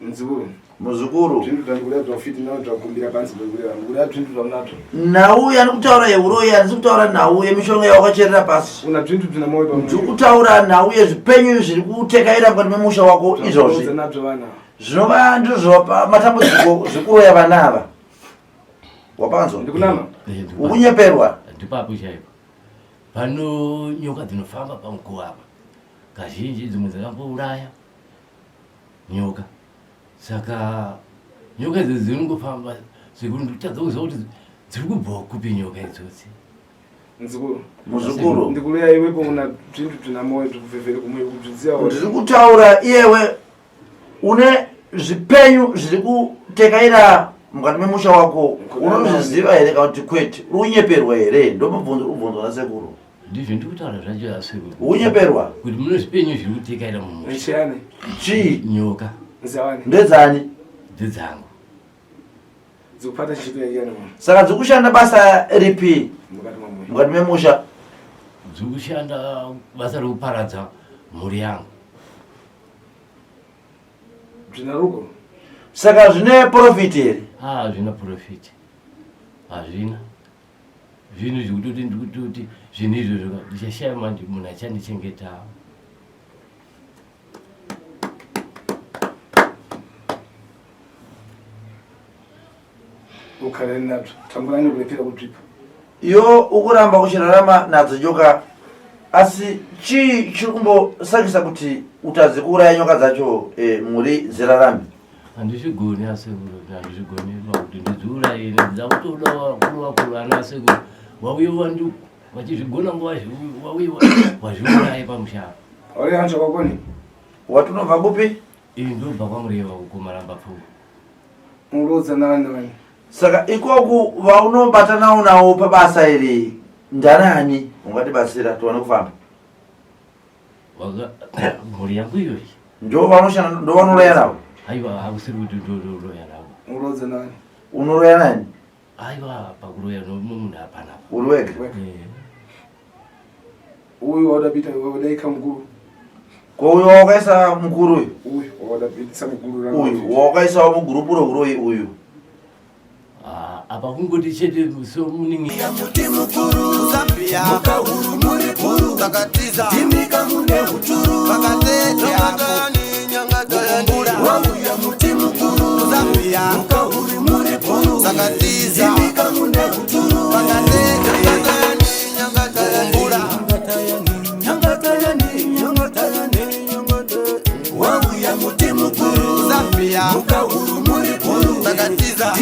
Muzukuru. Muzukuru. Zvinhu zvandikuda zvafiti nao zvakumbira panzi ndikuda ndikuda zvinhu zvaunazvo. Nhau yandiri kutaura yeuroyi handisi kutaura nhau yemishonga yawakacherera pasi. Una zvinhu zvina moyo pamwe. Ndiri kutaura nhau yezvipenyu zviri kutekaira mukati memusha wako izvozvi. Nazvo vana. Zvinova ndizvo zvapa matambudziko zvekuroya vana ava. Wapanzwa? Ndikunama. Ukunyeperwa. Ndipapo chaipo. Pano nyoka dzinofamba pamukova apa. Kazhinji dzimwe dzakambouraya nyoka. Saka nyoka idzi dzinongofamba sekuru ndikutadza kuziva kuti dziri kubva kupi nyoka idzodzi. Muzukuru. Muzukuru. Ndikuroya iwepo una zvinhu zvina moyo zvikuvhevhere kumwe kubvidziya. Ndiri kutaura iyewe une zvipenyu zviri kutekaira mukati memusha wako unozviziva here kana kuti kwete uri kunyeperwa here ndomubvunzo uri kubvunzwa nasekuru Ndizvo ndiri kutaura zvacho asekuru. Unyeperwa. Kuti mune zvipenyu zviri kutekaira mumusha. Chiyani? Chii? Nyoka. Nzawani. Ndedzani? Ndedzangu. Dzikupata chito yachiyani mwana. Saka dzikushanda basa ripi Mukati mamoyo. mukati memusha? Dziri kushanda basa rekuparadza mhuri yangu. Zvina rugo. Saka zvine profit here? Ah, hazvina profit. Hazvina. Zvinhu zvekutoti ndikutoti zvinhu izvozvo ndichashaya manje munhu achandichengetawo. Ukhalani nazvo. Tangurani kulepera kudzvipa. Iyo ukuramba uchirarama nadzo nyoka asi chii chiri kumbosakisa kuti utadze kuuraya nyoka dzacho eh, mhuri dzirarame? Handizvigoni asekuru, handizvigoni pakuti ndidziuraye ndida kutoda vakuru vakuru ana asekuru vauye vandu vachizvigona nguva vauye vazviuraye pamusha apa. Uri hanzva kwakoni? Wati unobva kupi? Ini ndobva kwaMureva kuKomaramba Pfungwa. Murodza nani nani? Saka ikoku vaunobatanawo nawo pabasa iri ndanani ungatibatsira tiwane kufamba? Mhuri yangu iyoyi. Ndo vanoshanda ndo vanoroya navo? Aiwa hakusiri kuti ndoroya navo. Murodza nani? Unoroya nani? Aiwa pakuroya nomunhu hapana. Uri wega? Eh. Uyu wauda kuita wadaika mukuru. Ko uyu wakaisa mukuru uyu? Uyu wauda kuitisa mukuru. Uyu wakaisawo mugurupu reuroyi uyu. Ah, apa kungoti chete somuningi. Muti mukuru Zambia mukahuru muri bhuru takatiza imika mune huturu vakateteakumbura wauya muti mukuru Zambia mukahuru muri bhuru takatiza imika mune huturu vakateteakumbura wauya muti mukuru Zambia mukahuru muri bhuru takatiza